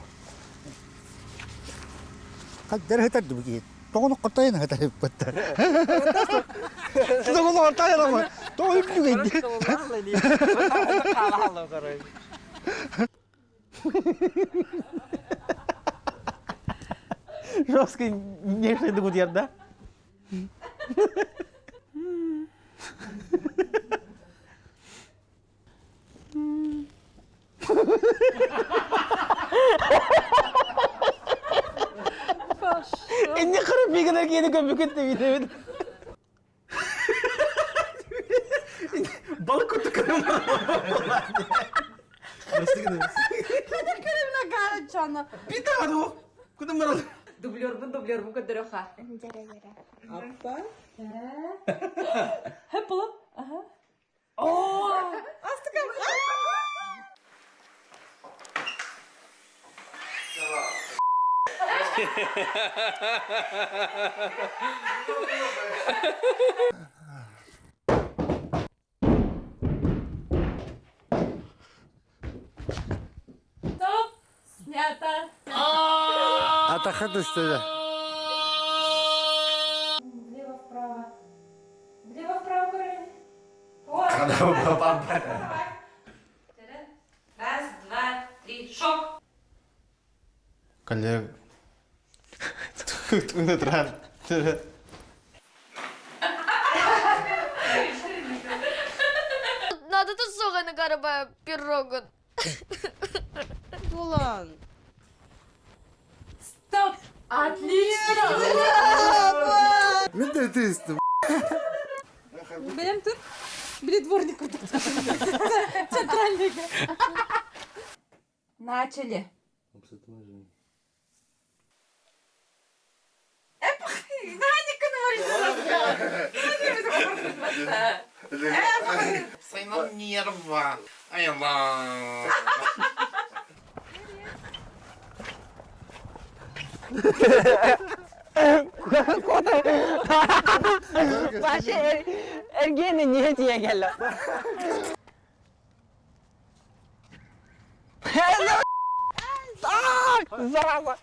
Хаддар хытар дубу Тоҕону хотайын хытар иппаттар. Тоҕону хотайын ама. Тоҕо үптүгэй. Жесткий нежный дугудьяр, да? Энни кырып бигенер киени көмүкүт дебит. Balık kutu kırım. Bir daha da o. Kudum var. Дублербун дублербун көрдөрөхха. Аппа. Хэп боло. Аха. О! Астыка. Стоп! Снято! Атаха түстэ. Влево-вправо. Влево-вправо көрөбүн. Раз, два, три, шок! Коллега. Тугун Надо тут соҕаны карабая пирогун. Булан. Стоп! Отлично! Мен де тестім. Бэлэм тут. Били дворник курдук. Центральный. Начали. Сайнан нерва. Айла. Башы эргиэн не тиийэн кэллэ. Зараза!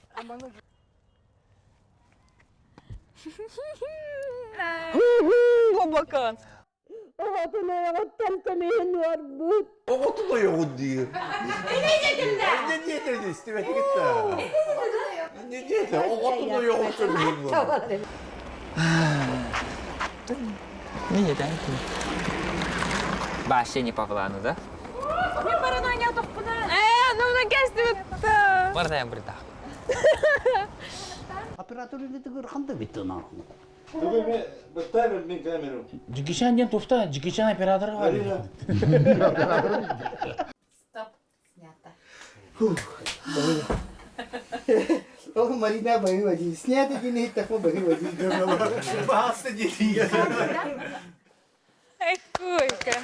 Бабакан. Оҕотун ойоҕуттан көмүһүн уорбут. Оҕотун ойоҕун диир. Инньэ диэтим да. Инньэ диэтэ истибэтигит да. Инньэ диэтэ оҕотун ойоҕун көмүһүн уорбут. Не Вообще не по плану, да? Мен паранойя тохпуна. Э, ну на кестибит. Бардаям бирдах. Оператор үлэтигэр ханна бүттүн Джигичан диэн туфта, Джигичан операторы бар. Стоп, снято. Ол Марина баһыыба дии. Снято диэн иһиттэхпэ баһыыба дии. Баһаста диэтиҥ. Эккуйка.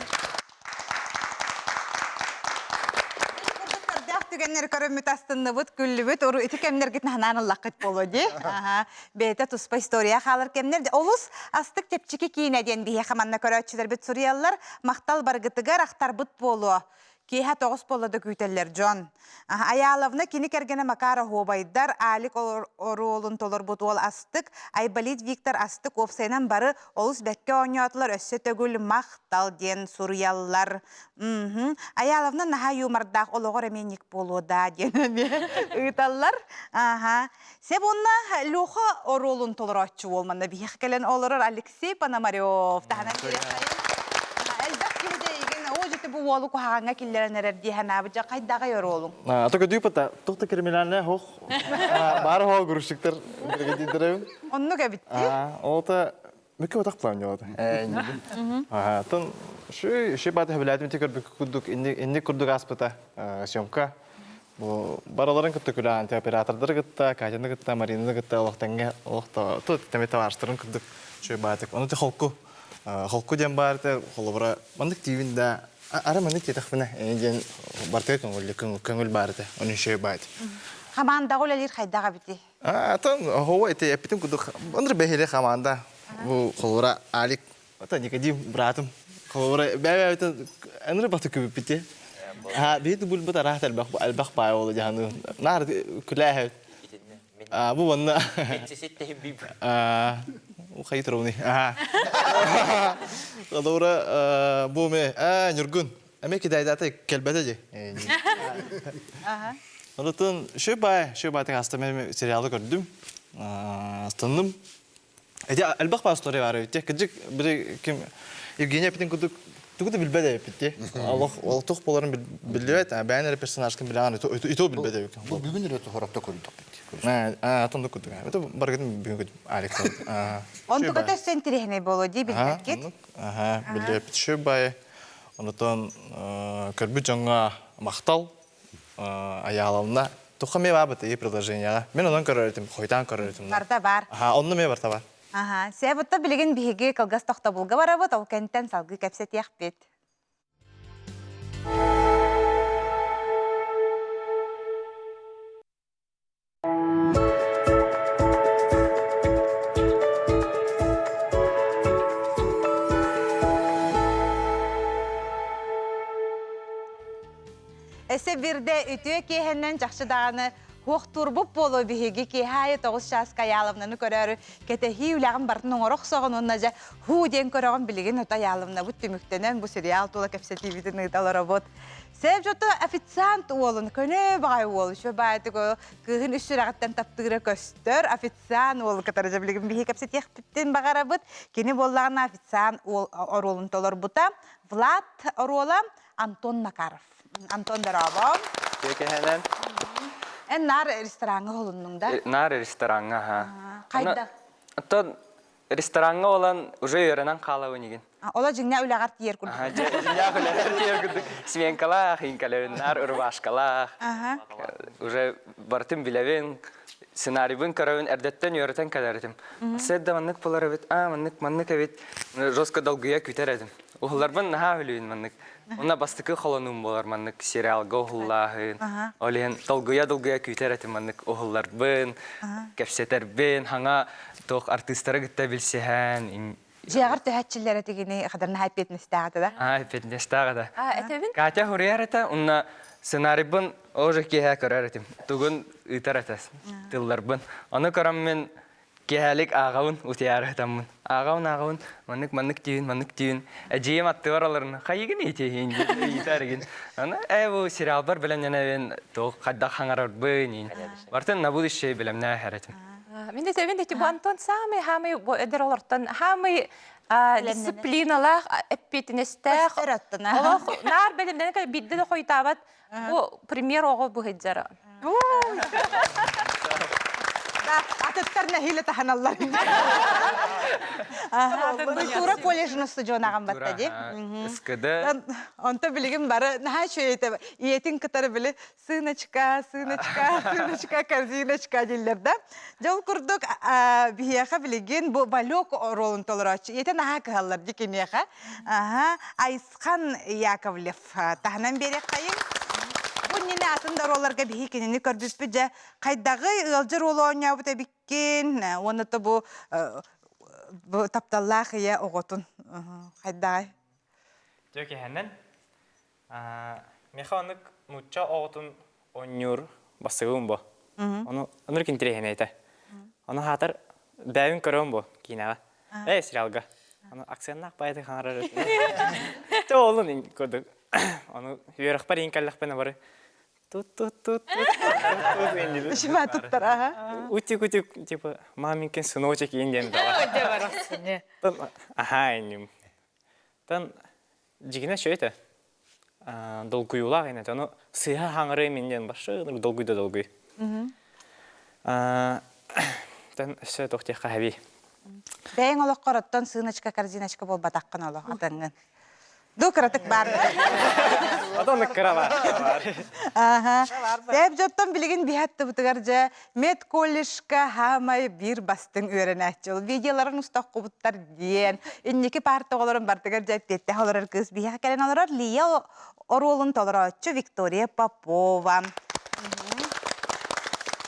Көрдөөх түгэннэри көрөммүт астынныбыт, күллүбүт. Уру ити кэмнэргитин ханаан ыллаххыт буолуо дии. Аха. Бэйэтэ туспа история хаалар кэмнэр. Олус астык чэпчэки киинэ диэн биһиэхэ манна көрөөччүлэрбит суруйаллар. Махтал баргытыгар ахтарбыт буолуо. Киэһэ 9 буолла да күүтэллэр дьон. Аяловна кини кэргэнэ Макар Оһуобайдар, Алик оруолун толорбут уол Астык, Айболит Виктор Астык уопсайынан бары олус бэккэ оонньоотулар өссө төгүл махтал диэн суруйаллар. Аяловна наһаа юмордаах олоҕор эмиэ ник буолуо даа диэн эмиэ ыыталлар. Аха. Сеп уонна Леха оруолун толорооччу уол манна биһиэхэ кэлэн олорор Алексей Пономарев. Таһынан Элбэх киһи дьэйигин, оо дьити бу уолу куһаҕаҥҥа киллэрэн эрэр дии санаабыт дьэ хайдаҕай оруолуҥ? А то көдүү пата, туох да криминальная хох. Баар хоо грузчиктар бригадирдэребин. Оннук эбит дии. Ол-та Мүккэ отах план жолота. Ага, шу ши баты хөбүлээтим ити көрбүк курдук инник курдук аспыта съемка. Бу бараларын кытта күлээн оператордары кытта, Катяны кытта, Маринаны кытта олох тэҥҥэ олох тут тэми табаарыстарын курдук шуй баатык. Ону ти холку холку диэн баар те холобура маннык тиибин да ара маннык тиэтэхпинэ диэн бартыга көҥүл көҥүл баар этэ. Ону шуй баат. Хамаандаҕа үлэлиир хайдах эбитий? Атын оһуо ити эппитим курдук ындыр бэһири хамаанда бу холобура Алик ата Никодим братым холобура бэйбэбитин ындыр баты күбүппүти а биһи булбут араат элбэх элбэх баай ола жаһаны наар күлээһэбит а бу манна а хайы туруни а холобура бу ме а Ньургун Эме кидайдата келбете же. Онутун шөй бай, шөй бай аста мен сериалы көрдүм. Астынным. Эти элбэх бар история бар эбит. Кыжык бир ким Евгения эпитин кудук тугу да билбет эбит. Аллах ол тух боларын билбет. Бэйэн эрэ персонажкын билеген ито билбет эбит. Бу бүгүн эрэ хоротто көрдүк бит. А, тонду кудук. Это баргын бүгүн Алекс. Онтуга төссө интириэһинэй буолуо дии билбэккит. Аха, билбэт. Шөй бай. Онутон көрбүт дьоҥҥо махтал Айаалална туха ме баабыт и предложенияҕа. Мен онон көрөр этим, хойутаан көрөр этим. Барта бар. Аха, онно ме барта бар. Аха, себутта билигин биһиги кылгас тохтобулга барабыт, ол кэнтэн салгыы кэпсэтиэхпит. Эсэ бирде үтүө киэһэннэн чахчы даҕаны хуохтуурбут буолуо биһиги киэһэ аайы 9 чаас Каяловнаны көрөөрү кэтэһии үлэҕин барытын оҥоро охсоҕун уонна дьэ һуу диэн көрөҕүн билигин ото Аяловнабыт түмүктэнэн бу сериал тула кэпсэтиибитин ыыта олоробут. Сэп дьото официант уолун көнө баҕай уол үчүгэй баайытык кыыһын үс сүрэҕиттэн таптыыра көстөр официант уолу кытары дьэ билигин биһи кэпсэтиэхпитин баҕарабыт. Кини буоллаҕына официант уол оруолун толорбута. Влад оруола Антон Макаров. Антон дорообо. Кэһэнэн. Эн наар рестораҥҥа холуннуҥ да? Наар рестораҥҥа, ха. Хайда? Оттон Рестораҥҥа олан уже үөрэнэн хаалабын игин. Ола дьиҥнээх үлэҕэр тиийэр курдук. Дьиҥнээх үлэҕэр тиийэр курдук. Сменкалаах, иҥкэлэбиннар, рубашкалаах. Уже барытын билэбин, сценарийбын көрөбүн, эрдэттэн үөрэтэн кэлэр этим. Сет да маннык болар эбит, а маннык маннык эбит. Жестко долгуйа күтэр этим. Уһулларбын наһаа үлүйүн маннык. Уна бастакы холонуум болар маннык сериалга уһуллааһын. Ол иһин долгуйа-долгуйа күүтэр этим маннык уһулларбын, кэпсэтэрбин, хаҥа туох артыыстары кытта билсиһэн. Дьиэҕэр төһөччүлэр этигини хадар наһаа эппиэтинэстээх этэ да? Аа, эппиэтинэстээх этэ. А, этэбин? Катя хуруйар этэ, уонна сценарийбын уже киэһэ көрөр этим. Тугун ыытар этэ тылларбын. Ону көрөн мин. Киэһэлик ааҕабын, утуйаары сытаммын. Ааҕабын, ааҕабын, маннык маннык түүн, маннык түүн. Эдьиийим аттыбар олорон, хайыгын иитиэһиин диэн ыйытар игин. Аны ээ бу сериалбар бэлэмнэнэбин, туох хайдах хаҥарарбын иин. Бартын на будущее бэлэмнээх этим. Мин де мин де бу Антон самый хамый бу эдэр олортон хамый дисциплиналаах эппиэтинэстээх олох наар бэлэмнэнэ биирдэ да хойутаабат Бу пример оҕо быһыйдьара. Атыттар нэһиилэ таһаналлар. Культура колледжын студионаҕан батта ди. СКД. Онто билигин бары наһаа үчүгэй ийэтин кытары били сыночка, сыночка, сыночка, корзиночка дииллэр да. Дьол курдук биһиэхэ билигин бу Валек оруолун толорооччу. Ийэтэ наһаа кыһаллар ди киниэхэ. Аха, Айысхан Яковлев таһынан биэриэххэйиҥ. Бу иннинэ атын да оруолларга биһи кинини көрбүппүт дьэ хайдаҕый ыалдьар уолу оонньообут эбиккин уонна то бу бу тапталлаах ийэ оҕотун хайдаҕай Дьэ киһэнэн миэхэ оннук нуучча оҕотун оонньуур бастыгым бу. Ону оннук интэриэһинэй этэ. Ону хаатар бэйэбин көрөм бу киинэҕэ. Э сериалга. Аны акценнаах баайты хаҥарар. Тэ олун курдук. Ону үөрэхпэр иин кэллэхпинэ бары тут тут тут тут тут Ишима туттар аха. Утик утик типа маменькин сыночек иин диэн да. Аха инним. Тан дьигинэ шөйтө. Долгуйуулаах инет. Ону сыһа хаҥыры мин диэн башы долгуй да долгуй. Тан өссө тохтиэххэ хэби. Бэйэҥ олоххор оттон сыночка корзиночка буолбатаххын олох атыҥҥын. Ду кыратык баар. Отон кыра бар. Аха. Сээп дьоттон билигин биһаттыбытыгар дьэ медколледжка хаамай биир бастыҥ үөрэнээччи. Ол видеоларын устаххубуттар диэн. Инники парта оҕолорун бартыгар дьэ эппиэттээх олорор кыыс биһиэхэ кэлэн олорор Лия оруолун толорооччу Виктория Попова.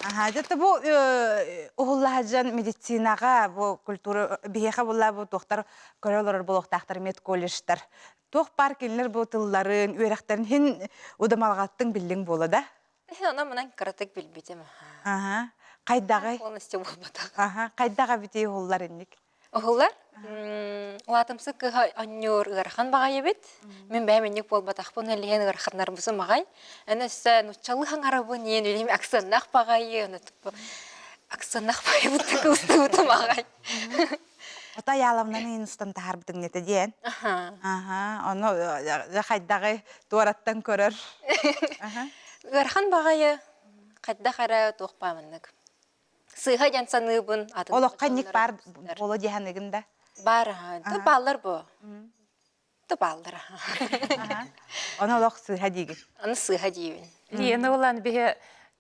Аха, дьэ бу уһуллаһадьан медицинаҕа бу культура биһиэхэ булла бу туохтар көрө олорор буолуохтаахтар медколледжтар. Туох баар кинилэр бу тылларын, үөрэхтэрин хин удамалҕаттыҥ биллиҥ буола да? Иһин онон мунан кыратык билбитим. Аха. Хайдаҕай? Полностью буолбатах. Аха. Хайдах эбитий уһуллар инник? Уһуллар? Улаатымсык кыһа онньуур ыарахан баҕайы эбит. Мин бэйэм инник буолбатахпын элиһэн ыараханнарбысым аҕай. Эн өссө нуччалыы хаҥарабын иэн үлэм аксыаннаах баҕайы, аксыаннаах баҕайыбыт кылыстыбытым аҕай. Ото Аяловнаны иин устан таһаарбытыҥ нэтэ диэн. Аха. Ону хайдаҕы туораттан көрөр. Ыарахан баҕайы хайдах эрэ туох бааманнык. Сыыһа диэн саныыбын. Атын Олоххо инник баар буолуо дии саныыгын да? Баар аха. Ту бааллар бу. Ту бааллар аха. Ону олох сыыһа диигин. Аны сыыһа диибин. Лена улан биһи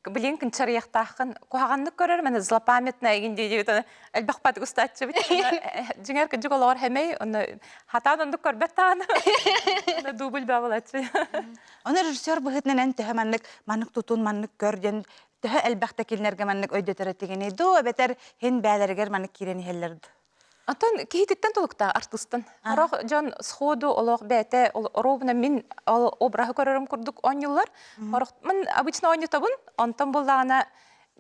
билин кынчарыйахтааххын куһаҕаннык көрөр маны злопамятная игин дии элбэх пат устааччыбыт дьиҥэр кырдьык олоҕор хэмэй онно хатаан оннук көрбөт тааны дубль баабылаччы Оны режиссер быһыытынан эн төһө маннык маннык тутун маннык көр диэн төһө элбэхтэ кинилэргэ маннык өйдөтөр этигиний дуу эбэтэр хин бээлэригэр маннык киирэн иһэллэр дуу Оттон киһититтэн тулуктаах артыыстан. Сорох дьон сходу олох бэйэтэ оруобуна мин ол обраһы көрөрүм курдук оонньууллар. Сорох мин обычно оонньотобун, онтон буллаҕына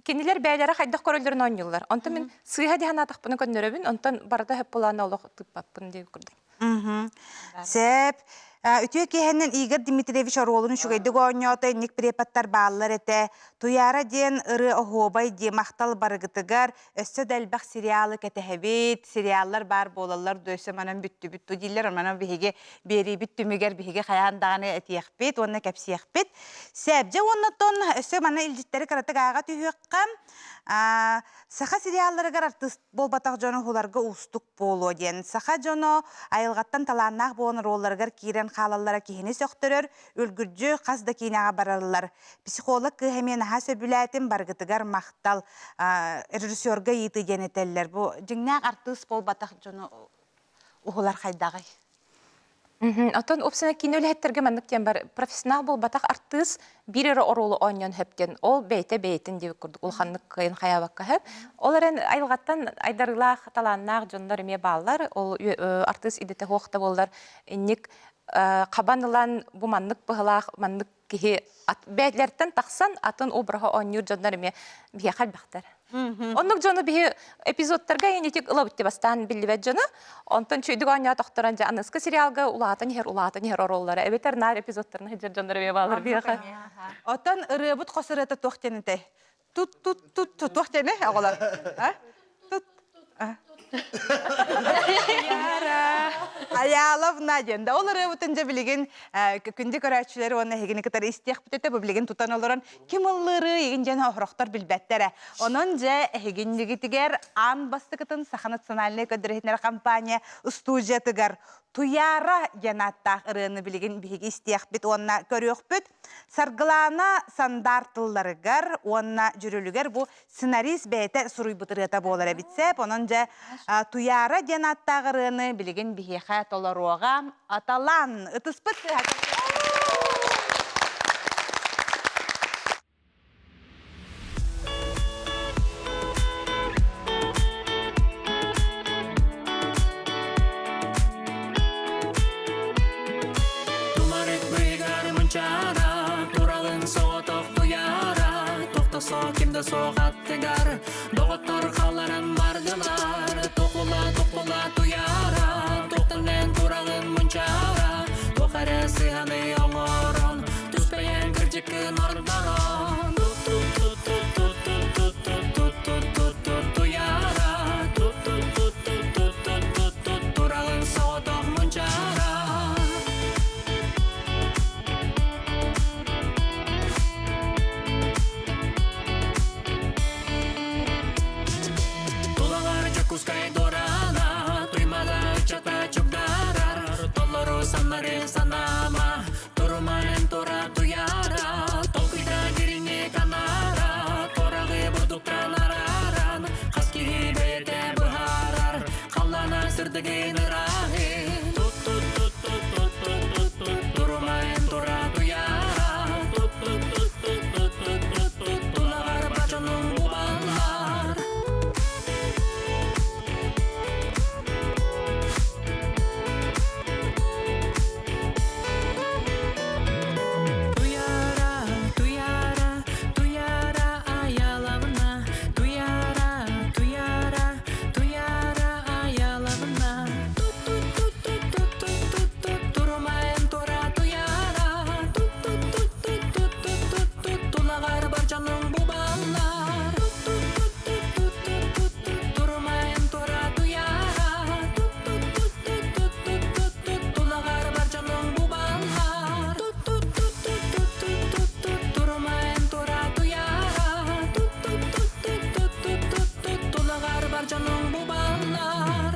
кинилэр бэйэлэрэ хайдах көрөллөрүн оонньууллар. Онтон мин сыыһа дии санаатахпына көннөрөбүн, онтон барыта сөп буолаана олох тыыппаппын диэн курдук. Сөп. Үтүө киэһэнэн Игорь Дмитриевич оруолун үчүгэйдик оонньоото, инник преподтар бааллар этэ. Туйаара диэн ырыа оһуобай дии махтал барыгытыгар. Өссө да элбэх сериалы кэтэһэбит, сериаллар баар буолаллар дуо, өссө манан бүттүбүт дуу дииллэр. Онон биһиги биэриибит түмүгэр биһиги хайаан даҕаны этиэхпит уонна кэпсиэхпит. Сөп. Дьэ уонна оттон өссө манна илдьиттэри кыратык ааҕа түһүөххэ. Саха сериалларыгар артыыс буолбатах дьону уһуларга уустук буолуо диэн саха дьоно айылҕаттан талааннаах буолан оруолларыгар киирэн хаалаллара киһини сөхтөрөр, үргүрдьү хас да киинэҕэ бараллар. Психолог кыыһа эмиэ наһаа сөбүлээтим, барыгытыгар махтал. Режиссерга ыйытыы диэн этэллэр. Бу дьиҥнээх артыыс буолбатах дьону уһулар хайдаҕый? Оттон уопсайынан киинэ үлэһиттэргэ маннык диэн бар профессионал буолбатах артыыс биир эрэ оруолу оонньоон сөп диэн ол бэйэтэ бэйэтин диэбит курдук улаханнык кыайан хайаабакка сөп. Ол эрэн айылҕаттан айдарыылаах, талааннаах дьоннор эмиэ бааллар. Ол артыыс идэтэ суох да буоллар инник хабан ылан бу маннык быһылаах маннык киһи бэйэлэриттэн тахсан атын обраһы оонньуур дьоннор эмиэ биһиэхэ элбэхтэр. Оннук дьону биһи эпизодтарга инитик ылабыт бастаан биллибэт дьону. Онтон чүйдүк оонньоотохторон дьэ аныска сериалга улаатан иһэр улаатан иһэр оруоллара эбэтэр наар эпизодтарын сылдьар дьоннор эмиэ баалар биһиэхэ. Оттон ырыабыт хос ырыата туох диэн этэй? Тут тут тут тут туох диэни оҕолор? А? Тут Аяловна диэн да ол ырыабытын дьэ билигин күндү көрөөччүлэр уонна эһигини кытары истиэхпит этэ бу билигин тутан олорон ким ыллыыры игин диэн оһорохтор билбэттэрэ. Онон дьэ эһигиннигитигэр аан бастакытын Саха национальнай көрдөрүһүнэр компания студиятыгар Туяра диэн ааттаах ырыаны билигин биһиги истиэхпит уонна көрүөхпүт. Саргылаана Сандар тылларыгар уонна дьүрүлүгэр бу сценарист бэйэтэ суруйбут ырыата буолар эбит сэп. Онон дьэ Туяра диэн ааттаах ырыаны билигин биһиэхэ толоруоҕа Аталан ытыспыт тыаһа. Тумарык быйгар мунчаара, туралын соҕотох туйаара, тохтосо ким да суох аттыгар, доҕоттор халларан бардылар, тохула тохула туйаара, тохтон тураҕын мунчаара, туох эрэ сыһаны оҥорон, түспэйэн кырдьыккын ордорон, Туйаара, тут-тут-тут-тут-тут-тут-тут-тут тураҕын соҕотох мунчаара. Тулаҕар Дьокуускай дуораана, Туймаада ыччата чугдаарар, Толору саннары санаама, Турумайын тура туйаара, Толкуйда дириҥник анаара, Туораҕы бурдуктан арааран, Хас киһи бэйэтэ быһаарар, Халлаана сырдыгын ырааһын. Тут-тут-тут-тут-тут-тут-тут-тут, Турумайын тура туйаара, Тут-тут-тут-тут-тут-тут-тут, Тулаҕар бачонуҥ бубаллар. Туяра, Туяра, Туяра Аяловна, Туяра, Туяра, Туяра Аяловна. Тут-тут-тут-тут-тут-тут-тут, турумайын тура Туяра. Тут-тут-тут-тут-тут-тут-тут, тулаҕар бар дьонуҥ бубаллар. Тут-тут-тут-тут-тут-тут, турумайын тура Туяра. Тут-тут-тут-тут-тут-тут, тулаҕар бар дьонуҥ бубаллар. Тут-тут-тут-тут-тут-тут, турумайын тура Туяра. Тут-тут-тут-тут-тут-тут, тулаҕар бар дьонуҥ бубаллар.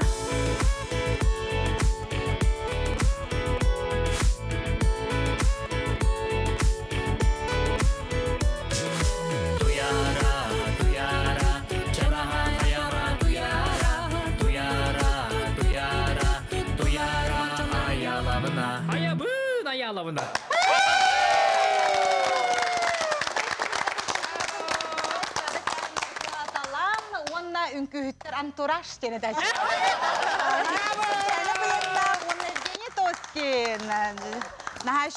Туяра, Туяра, чараһа хайаҕа Туяра, Туяра, Туяра, Туяра аялабына. Аябын аялабына. Талан уонна үҥкүүһүттэр антураж диэн этээччи. Уонна Евгений Тоскин. Наһаа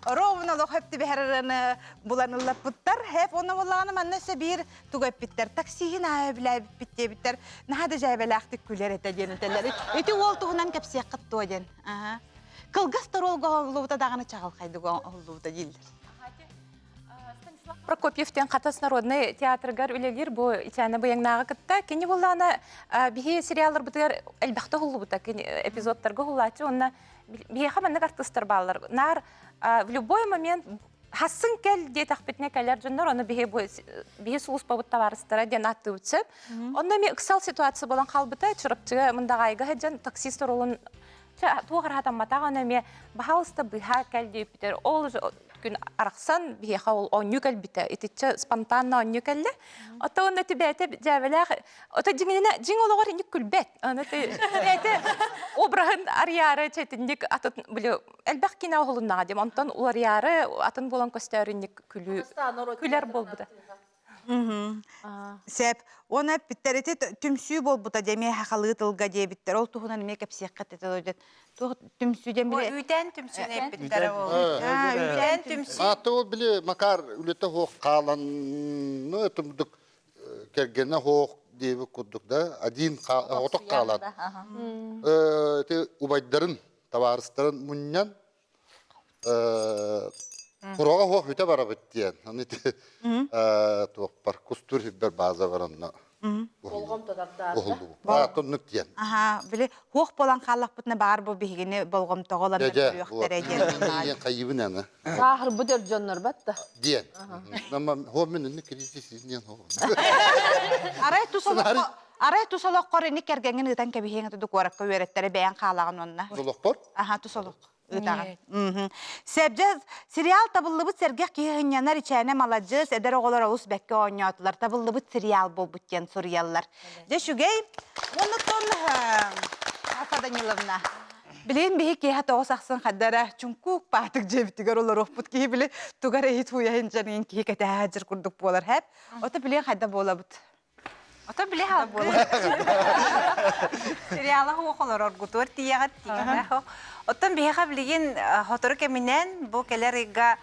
ровно олох хөп түбэһэр ырыаны булан ыллаппыттар. Хэп онно буоллаҕына манна өссө биир тугу эппиттэр. Таксиһын аа өбүлээбиппит диэбиттэр. Наһаа да дьээбэлээхтик күлэр этэ диэн этэллэр. Ити уол туһунан кэпсиэххит дуо диэн. Кылгас торуолга оһоллубута даҕаны чаҕылхайдык оһоллубута дииллэр. Прокопьев диэн Хатас народнай театрыгар үлэлиир бу Итяна Быйаҥнааҕы кытта. Кини буллаана биһи сериалларбытыгар элбэхтэ уһуллубута. Кини эпизодтарга уһуллааччы уонна биһиэхэ маннык артыыстар бааллар. Наар в любой момент хассын кэл диэтэхпитинэ кэлэр дьоннор, ону биһи бу биһи сулууспабыт табаарыстара диэн ааттыыбыт сөп. Онно эмиэ ыксал ситуация буолан хаалбыта. Чурапчыга Мындаҕаайга сылдьан таксист оруолун туох ыраатамматах ону эмиэ баһаалыста быһа кэл диэбиттэр. Ол күн арахсан биһиэхэ ол оонньуу кэлбитэ. Итиччэ спонтанно оонньуу кэллэ. Ото онно тибээтэ дьээбэлээх ото дьиҥинэ дьиҥ олоҕор инник күлбэт. Аны бэйэтэ обраһын арыйаары чэтинник атын били элбэх киинэ оһолуннаҕа диэм. Онтон уларыйаары атын буолан көстөөрү инник күлүү күлэр буолбута. Сеп. Уонна эппиттэр ити түмсүү буолбута дьэ эмиэ сахалыы тылга диэбиттэр. Ол туһунан эмиэ кэпсиэххит этэ Туох түмсүү диэн били Үүтээн түмсүүнү эппиттэрэ ол. Үүтээн түмсүү. Аты ол били Макар үлэтэ суох хаалан, ну, это кэргэнэ хоох диэбит курдук да один отох хаалан ити убайдарын табаарыстарын мунньан Кураҕа суох бүтэ барабыт диэн. Аны ити туохпар кустуур сирбэр бааза бар онно. Уһуллубут. Тоннук диэн. Аха, били хуох буолан хааллахпытына баар бу биһигини болҕомтоҕо ылан көрүөхтэрэ диэн. Хайыбын аны. Сааһырбыт өр дьоннор батта. Диэн. Намма хуоммин инник кризис диэн хуом. Арай тус Арай тус олоххор ини кэргэҥҥин ыытан кэбиһиэҥ этэ куоракка үөрэттэрэ бэйэҥ хаалаҕын уонна. Олохпор? Аха, тус олох. Ыытаҕын. Сэбдьэ сериал табыллыбыт сэргэх киһи сынньанар ичээнэ маладьыас, эдэр оҕолор олус бэккэ оонньоотулар, табыллыбыт сериал буолбут диэн суруйаллар. Дьэ үчүгэй. Оннуттан Марфа Даниловна, билигин биһи киэһэ тоҕус ахсын хаддара чуҥкук паатык дьиэбитигэр олоруохпут киһи били тугар иһит хуйаһын дьаныгын киһи кэтэһэ сылдьар курдук буолар хэп. Ото билигин хайда буолабыт? Ото били Сериала хуох олороргутуор тиийэҕит тиийбэх. Оттон биһиэхэ билигин сотору кэминэн бу кэлэр ыйга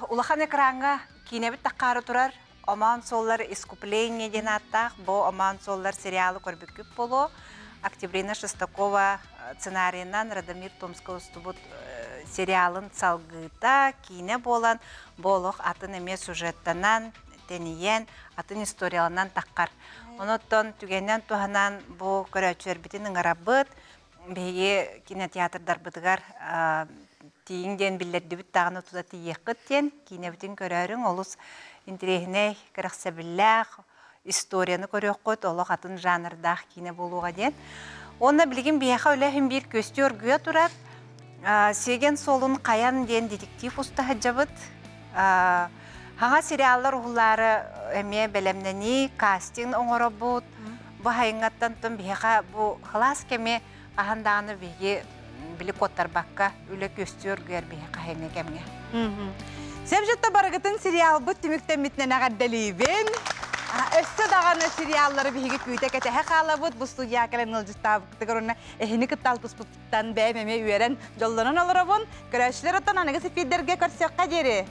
улахан экраҥҥа киинэбит таххаары турар Омоон суоллар искупление диэн ааттаах бу Омоон суоллар сериалы көрбүккүт буолуо. Октябрина Шестакова сценарийынан Радомир Томскай устубут сериалын салгыыта киинэ буолан бу олох атын эмиэ сюжеттанан тэнийэн, атын историяланан таххар. Онуттан түгэнинэн туһанан бу көрөөччүлэрбитин ыҥырабыт. Биһиги кинотеатрдарбытыгар тиийиҥ диэн биллэрдибит даҕаны тута тиийиэххит диэн киинэбитин көрөөрүҥ олус интэриэһинэй, кэрэхсэбиллээх историяны көрүөххүт, олох атын жанрдаах киинэ буолуоҕа диэн. Уонна билигин биһиэхэ үлэ иһин биир күөстүү оргуйа турар. Сиэгэн суолун хайан диэн детектив уста сылдьабыт. Хаҥа сериаллар уһулаары эмиэ бэлэмнэнии, кастинг оҥоробут. Бу хайыҥҥаттан тон биһиэхэ бу халаас кэми хаһан даҕаны биһиги били куоттарбакка үлэ күөстүү оргуйар биһиэхэ хайыҥҥа кэмҥэ. Сэбдьүттэ барыгытын сериалбыт түмүктэммитинэн эҕэрдэлиибин. Өссө даҕаны сериаллары биһиги күүтэ кэтэһэ хаалабыт. Бу студияҕа кэлэн ыалдьыттаабыттыгар уонна эһини кытта алтыспыттан бэйэм эмиэ үөрэн дьоллонон олоробун. Көрөөччүлэр оттон аныгы эфирдэргэ көрсүөххэ диэри.